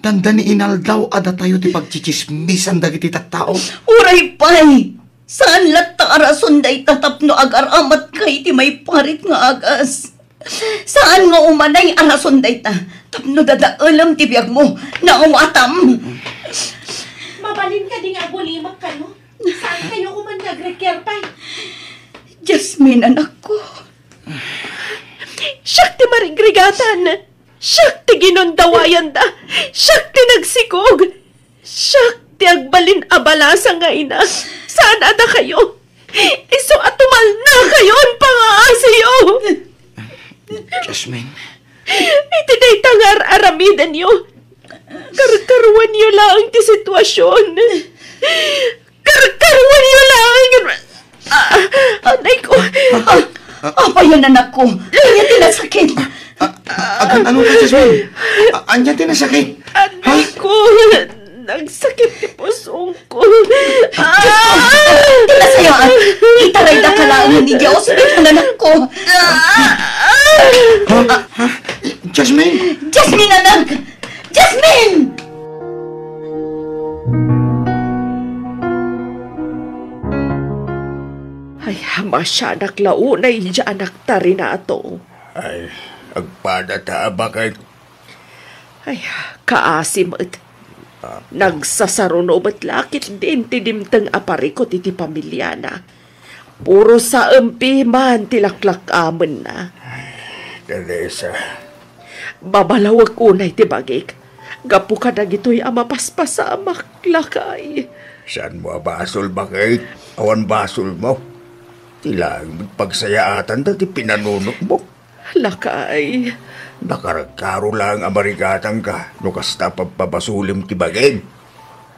Dandani inaldaw a datayo ti pagtsitsismisan dagiti tattao. Uray pay! Saan latta a rason dayta tapno agaramatka iti maiparit nga agas. Saan nga umanay a rason dayta tapno dadaelem ti biagmo. Naawatam! Mabalin kadi nga agulimek kano? Saan kayo koma nga agreker pay? Jasmine, anakko. Siak ti marigrigatan. Siak ti ginundawayanda. Siak ti nagsikog. Siak ti agbalin a balasa nga ina. Saan a dakayo? Isu a tumalnakayon pangaasiyo. Jasmine. Iti dayta nga ar-aramidenyo, karkaruanyo laeng ti situasion. Karkaruanyo laeng. Ah, anay ko. Ah, apayan, anakko. Ania ti nasakit? Ah, ah, agan-, ano ka, Jasmine? Ah, ania ti nasakit? Anay ko. Nagsakit ti pusongko. Ah! Ti nasayaan, itarayda ka laeng ni Dios, bitan, anakko. Ah! Ha? Ha? Jasmine? Jasmine, anak! Jasmine! Ay, masianak la unay idiay anakta, Renato. Ay, agpada ta, baket. Ay, kaasi met. Ah. Nagsasaruno met la ketdin ti dimteng a parikut iti pamiliana. Puro saem piman ti laklak-amenna. Ay, Teresa. Babalawek unay ti bagik gapu kadagitoy a mapaspasamak, lakay. Saanmo a basol, baket? Awan basolmo. Ti laeng pagsayaatanda ti pinanunotmo. Lakay. Nakarkaro laeng a marigatangka no kasta pagpabasolem ti bagim.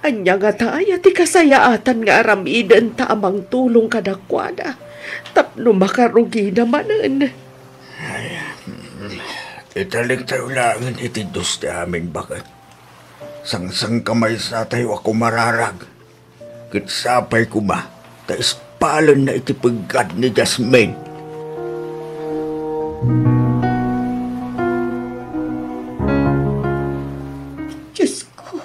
Ania ngata aya ti kasayaatan nga aramidenta a mangtulong kadakuada tapno makarugida manen? Ay, mm, italiktayo laengen iti Dios ti amin, baket. Sangsangkamaysatayo a kumararag. Ket sapay koma ta ispalenna iti peggad ni Jasmine. Diosko,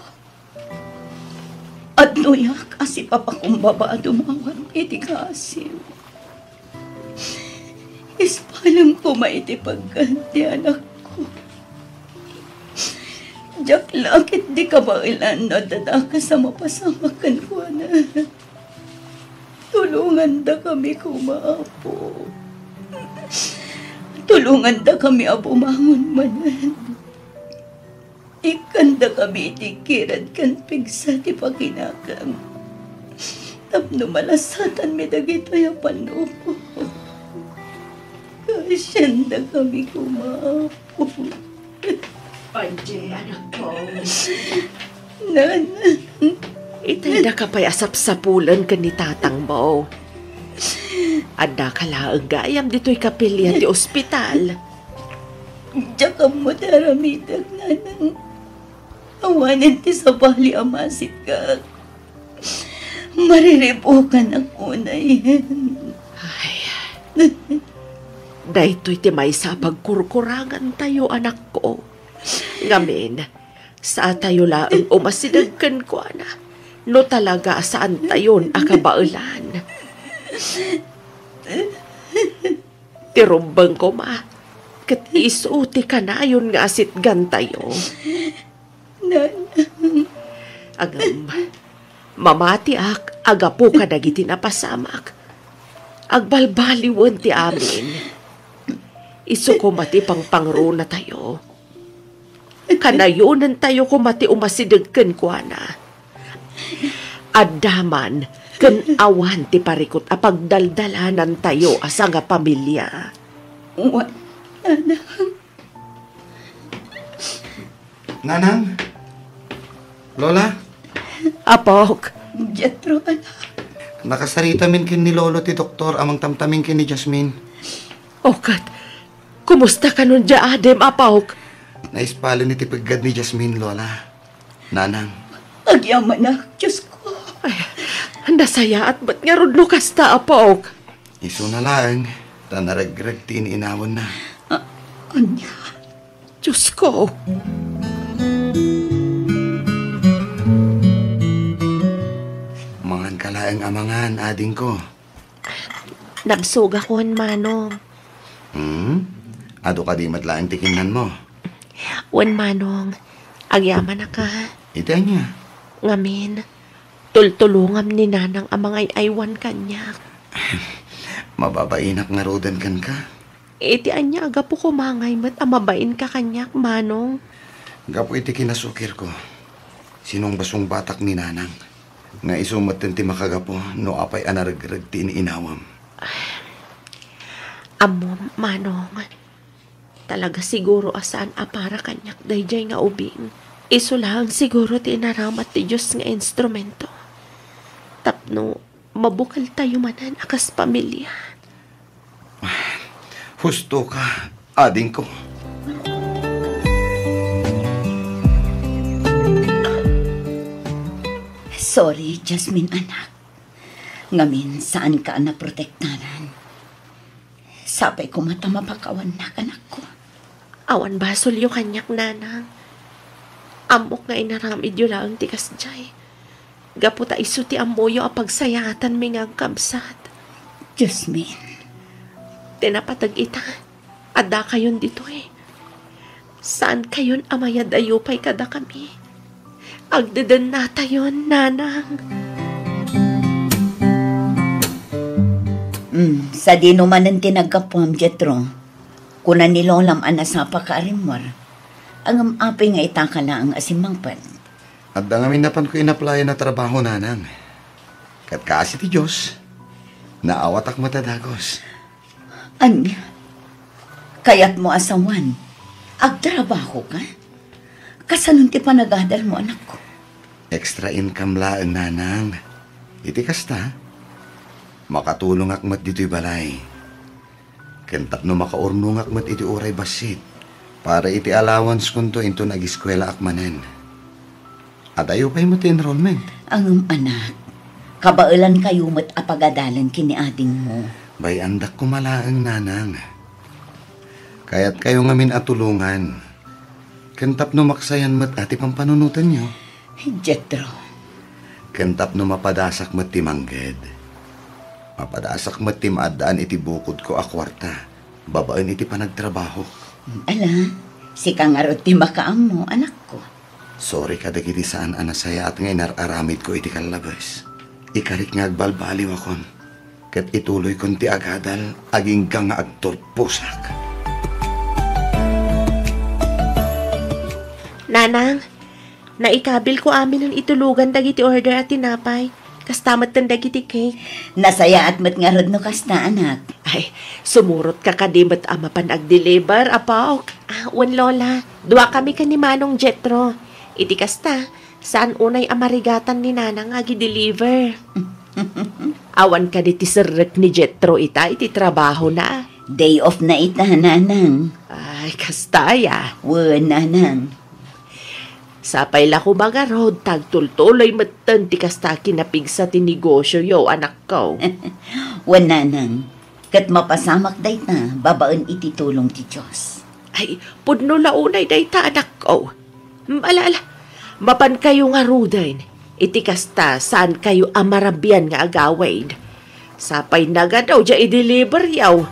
adnoyak a sipapakumbaba a dumawam iti kaasiw. Ispalem koma iti peggad ti anakko. Diak la ketdi kabaelan no adda dakes a mapasamak kenkuana. Tulongandakami koma, Apo. Tulongandakami a bumangon manen. Ikkandakami iti kirad ken pigsa ti pakinakam tapno malasatanmi dagitoy a pannuko. Kaasiandakami koma, Apo. Angie, anakko. Nana. Itay daka pay a sapsapulen ken ni tatangmo. Addaka laeng gayam ditoy kapilya ti ospital. Diak ammo ti aramidek, nanang. Awanen ti sabali a masitgak. Mariribukanak unayen. Ay, daytoy ti maysa a pagkurkurangantayo, anakko. Ngamin, saatayo laeng umasideg kenkuana no talaga a saantayon a kabaelan. Ti rumbeng koma, ket isu ti kanayon nga asitgantayo. Nanang. Ngem, mamatiak a gapu kadagiti napasamak. Agbalbaliwen ti amin. Isu koma ti pangpangrunatayo. Kanayonentayo koma ti umasideg kenkuana. Adda man ken awan ti parikut a pagdaldalanantayo a sangapamilia. Wen, nanang. Nanang? Lola? Apok. Jethro, anak. Nakasaritamin ken ni Lolo ti doktor a mangtamtamin ken ni Jasmine. O ket, kumusta kanon dia adim, apok? Naispalen iti peggad ni Jasmine, Lola. Nanang. Agyamanak, Diosko. Ay, nasayaat met ngarud no kasta, apok. Isuna laeng, ta naregreg ti in-inawenna. A-, ania? Diosko. Manganka laeng a mangan, adingko. Nabsogak wen, Manong. Hmm? Adu kadi met laeng ti kinnanmo? Wen, Manong. Agyamanak a. Iti ania? Ngamin, tultulongam ni Nanang a mangay-aywan kaniak. Mababainak ngaruden kenka. Iti ania a gapu koma ngay met a mabainka kaniak, Manong? Gapu iti kinasukirko, sinungbasungbatak ni Nanang, nga isu metten ti makagapu no apay a naregreg ti in-inawam. Ammom, Manong, talaga siguro a saan a para kaniak daydiay nga ubing. Isu laeng siguro ti inaramat ti Dios nga instrumento tapno mabukeltayo manen a kas pamilia. Husto ka, adingko. Sorry, Jasmine, anak. Ngamin, saanka a naprotektanan. Sapay koma ta mapakawannak, anakko. Awan basolyo kaniak, Nanang. Ammok nga inaramidyo laeng ti kasdiay. Gapu ta isu ti ammoyo a pagsayaatanmi nga agkabsat. Jasmine. Ti napateg ita, addakayon ditoy. Saankayon a mayad-ayo pay kadakami. Agdedennatayon, Nanang. Mm, sadino manen ti naggapuam, Jetro? Kuna ni Lolam a nasapaka a rimmuar. Ngem apay nga itaka laeng a simmangpet? Adda ngamin napanko inaplayan a trabaho, Nanang. Ket kaasi ti Dios, naawatak met a dagus. Ania? Kayatmo a sawen, agtrabahoka? Kasanon ti panagadalmo, anakko? Extra income laeng, Nanang. Iti kasta, makatulongak met ditoy balay. Ken tapno makaurnongak met iti uray bassit, para iti allowance-konto inton agiskuelaak manen. Adayo pay met ti enrollment. Ngem, anak, kabaelankayo met a pagadalen ken ni adingmo. Bay-andak koma laeng, Nanang. Kayatkayo ngamin a tulongan. Ken tapno maksayan met a ti pampanunotenyo. Jetro. Ken tapno mapadasak met ti mangged. Mapadasak met ti maaddaan iti bukodko a kuarta babaen iti panagtrabahok. Ala, sika ngarud ti makaammo, anakko. Sorry kadagiti saan a nasayaat nga inar-aramidko iti kallabes. Ikarik nga agbalbaliwakon, ket ituloykon ti agadal agingga nga agturposak. Nanang, naikabilko amin itulogan dagiti order a tinapay. Kasta metten dagiti cake. Nasayaat met ngarud no kasta, anak. Ay, sumurotka kadi met a mapan agdeliver, Apok? Ah, wen, Lola. Duakami ken ni Manong Jetro. Iti kasta, saan unay a marigatan ni Nanang nga agideliver. Awan kadi ti serrek ni Jetro ita iti trabahona? Day off na ita, Nanang. Ay, kasta aya. Wen, Nanang. Sapay la koma ngarud ta agtultuloy metten ti kasta a kinapigsa ti negosioyo, anakko. Wen, Nanang, ket mapasamak dayta babaen iti tulong ti Dios. Ay, pudno la unay dayta, anakko. Mm, ala, ala, mapankayo ngaruden. Iti kasta, saankayo a marabian nga agawid. Sapay nagano, diay i-deliver yaw.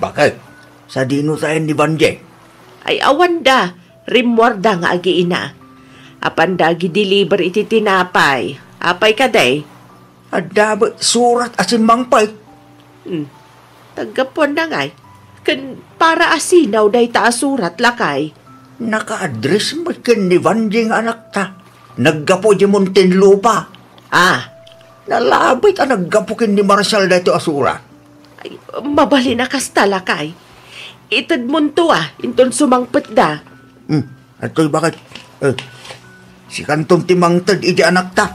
Baket? Sadino saen ni Banjeng? Ay, awanda. Rimmuarda nga agiina. Apanda agi-deliver iti tinapay. Apay kadi? Adda met surat a simmangpet. Hmm. Taggapuan na ngay. Ken para asino dayta a surat, lakay? Naka-address met ken ni Banjeng anakta. Naggapu di Muntinlupa. Ah. Nalabit a naggapu ken ni Marshall daytoy a surat. Ay, mabalin a kasta, lakay. Itedmonto, ah, inton sumangpetda. Hmm, adtoy baket. Eh, sikanton ti mangted iti anakta.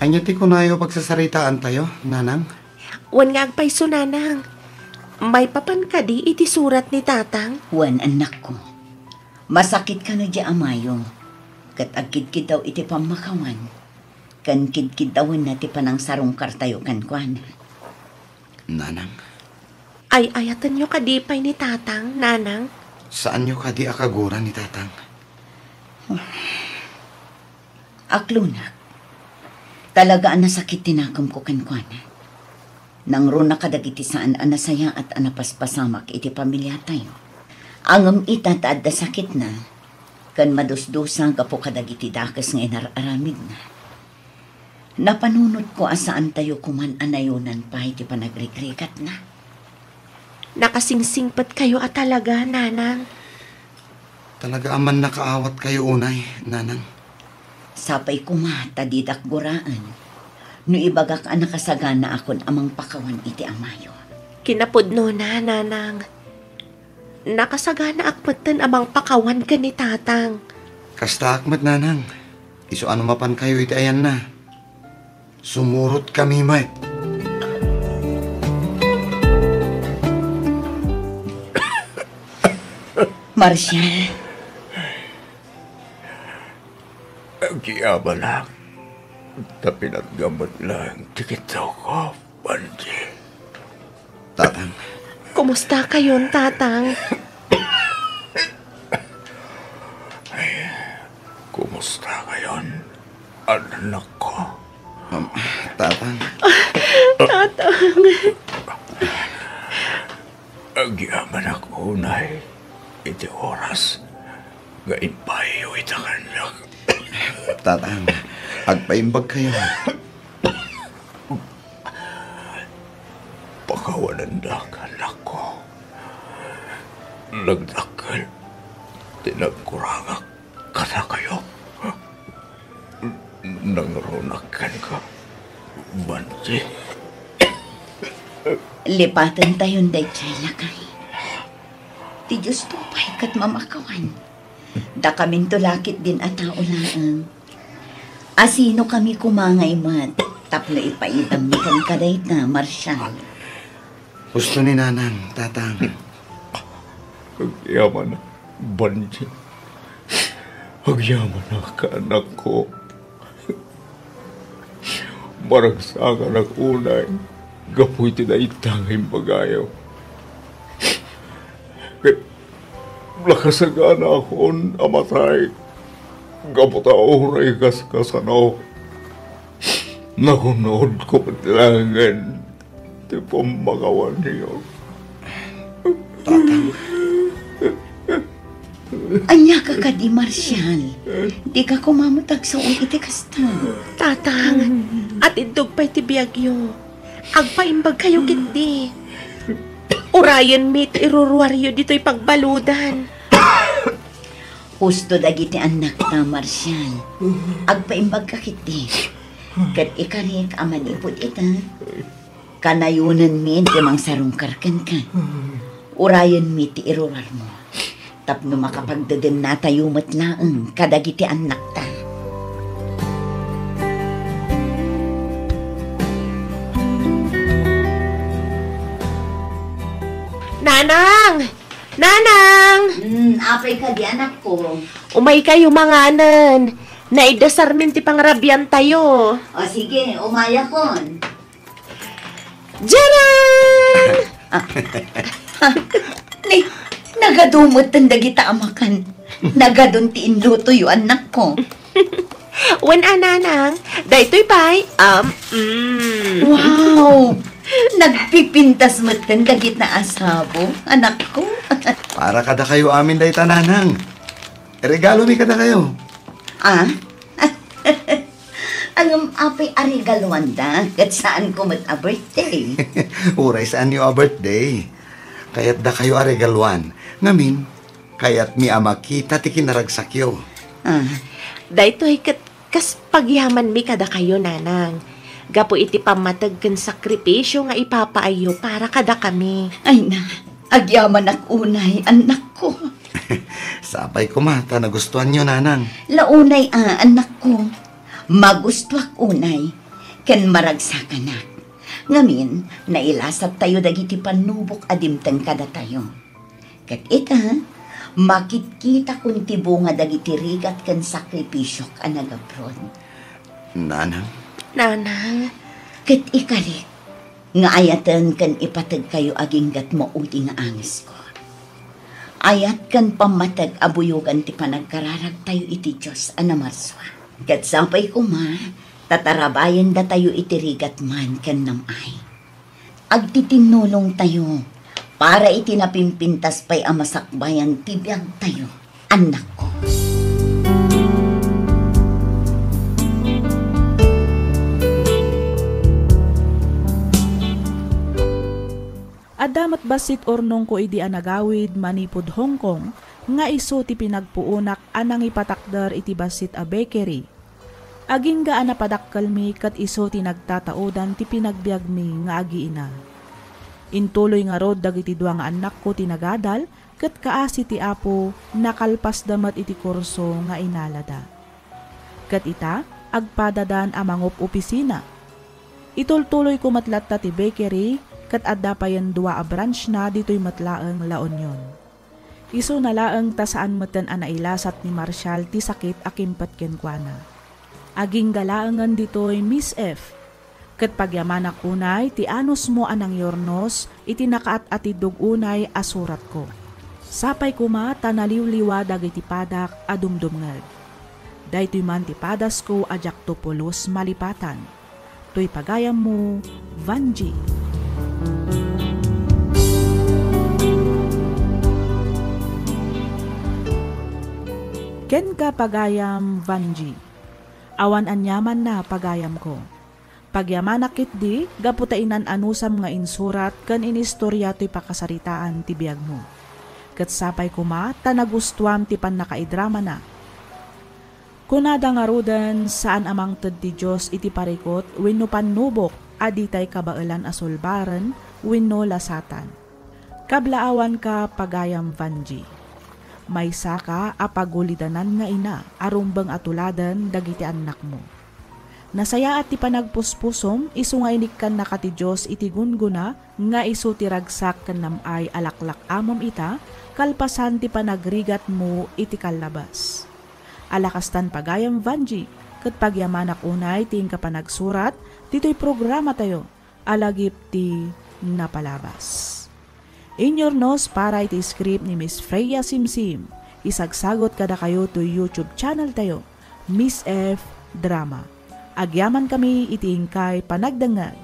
Ania ti kunayo pagsasaritaantayo, Nanang? Wen nga agpayso, Nanang. Maipapan kadi iti surat ni Tatang? Wen, annakko. Masakit kano di amayo, ket agkidkiddaw iti pammakawan, ken kidkiddawenna ti panangsarungkartayo kenkuana. Nanang. Ay-ayatenyo kadi pay ni Tatang, Nanang? Saanyo kadi a kaguran ni Tatang? Aklonak, talaga a nasakit ti nakemko kenkuana. Nangruna kadagiti saan a nasayaat a napaspasamak iti pamiliatayo. Ngem ita ta adda sakitna, ken madusdusa gapu kadagiti dakes nga inar-aramidna. Napanunotko a saantayo koman a nayonan pay ti panagrigrigatna. Nakasingsingpetkayo a talaga, Nanang. Talaga a mannakaawatkayo unay, Nanang. Sapay koma ta didak guraen no ibagak a nakasaganaakon a mangpakawan iti amayo. Kinapudnona, Nanang. Nakasaganaak metten a mangpakawan ken ni Tatang. Kastaak met, Nanang. Isu a no mapankayo iti ayanna, sumurotkami met. Marshall. Agyamanak ta pinatgam met laeng ti kittawko, Banji. Tatang. Kumusta kayon, Tatang? Ay, kumusta kayon, anakko? Um, Tatang. Tatang. Agyamanak unay iti oras nga impaayyo ita kaniak. Tatang, agpaimbagkayo. Pakawanendak, anakko. Nagdakkel ti nagkurangak kadakayo. Nangruna kenka, Banji. Lipatentayon daytoy, lakay. Ti Diosto pay ket mamakawan. Dakaminto la ketdin a tao laeng. Asino kami koma ngay met tapno ipaidammi kenka dayta, Marshall? Husto ni Nanang, Tatang. Agyamanak, Banji. Agyamanak, anakko. Maragsakanak unay gapu iti dayta nga imbagayo. Ket nakasaganakon a matay gapu ta uray kaskasano, nagunodko met laengen ti pammakawanyo. Tatang. Ania ka kadi, Marshall? Dika koma met agsao iti kasta. Tatang, atiddog pay ti biagyo. Agpaimbagkayo ketdi. Urayenmi ti iruruaryo ditoy pagbaludan. Husto dagiti annakta, Marshall. Agpaimbagka ketdi. Ket ikarik a manipud ita, kanayonenmi ti mangsarungkar kenka. Urayenmi ti iruruarmo tapno makapagdedennatayo met laeng kadagiti annakta. Nanang! Nanang! Hmm, apay kadi, anakko? Umaykayo manganen. Naidasarmin ti pangrabiantayo. O sige, umayakon. Jaran! Ah, ah, ni, nagadu metten dagita a makan. Nagadun ti inlutoyo, annakko. Wen a, Nanang, daytoy pay, um, mm. Wow! Nagpipintas metten dagita a sabo, anakko. Para kadakayo amin dayta, Nanang. Regalomi kadakayo. Ah? Ngem apay a regaluanda, ket saanko met a birthday. Uray saanyo a birthday, kayatdakayo a regaluan. Ngamin, kayatmi a makita ti kinaragsakyo. Ah. Daytoy ket kas pagyamanmi kadakayo, Nanang, gapu iti pammateg ken sakripisio nga ipapaayyo para kadakami. Ay na, agyamanak unay, annakko. Sapay koma ta nagustuanyo, Nanang. La unay a, annakko. Magustuak unay, ken maragsakanak. Ngamin, nailasattayo dagiti pannubok a dimteng kadatayo. Ket ita, makitkitakon ti bunga dagiti rigat ken sakripisiok a nagaprod. Nanang? Nanang? Ket ikari, nga ayaten ken ipategkayo agingga ti maudi nga angesko. Ayat ken pammateg a buyogan ti panagkararagtayo iti Dios a namarsua. Ket sapay koma, ta tarabayendatayo iti rigat man ken nam-ay. Agtitinnulongtayo para iti napimpintas pay a masakbayan ti biagtayo, annakko. bassit urnongko idi a nagawid manipud Hong Kong nga isu ti pinagpuonak a nangipatakder iti bassit a bakery. Agingga a napadakkelmi ket isu ti nagtataodan ti pinagbiagmi nga agiina. Intuloy ngarud dagiti dua nga annakko ti nagadal ket kaasi ti Apo, nakalpasda met iti kurso nga inalada. Ket ita, agpadadan a mangup-opisina. Itultuloyko met latta ti bakery ket adda payen dua a branchna ditoy met laeng La Union. Isuna laeng ta saan meten a nailasat ni Marshall ti sakit a kimpet kenkuana. Agingga laengen ditoy, Miss F. Ket pagyamanak unay ti anusmo a nangyurnos iti nakaat-atiddog unay a suratko. Sapay koma ta naliwliwa dagiti padak a dumdumngeg. Daytoy man ti padasko a diakto pulos malipatan. Toy pagayammo, Vangie. Kenka, pagayam Vangie. Awan aniamanna, pagayamko. Pagyamanak ketdi gapu ta inan-anusam nga insurat ken inistoria toy pakasaritaan ti biagmo. Ket sapay koma ta nagustuam ti pannakaidramana. Kunada ngaruden, saan a mangted ti Dios iti parikut wenno pannubok a ditay kabaelan a sulbaren wenno lasatan. Kablaawanka, pagayam Vangie. Maysaka a pagulidanan nga ina a rumbeng a tuladen dagiti annakmo. Nasayaat ti panagpuspusom isu nga inikkannaka ti Dios iti gunggona nga isu ti ragsak ken nam-ay a laklak-amem ita, kalpasan ti panagrigatmo iti kallabas. Ala kastan, pagayam Vangie, ket pagyamanak unay ti inka panagsurat ditoy programatayo, Alagip ti Napalabas. Inyurnos para iti script ni Miss Freya Simsim. Isagsagut kadakayo toy YouTube channel tayo, Miss F Drama. Agyaman kami iti inkay panagdengngeg.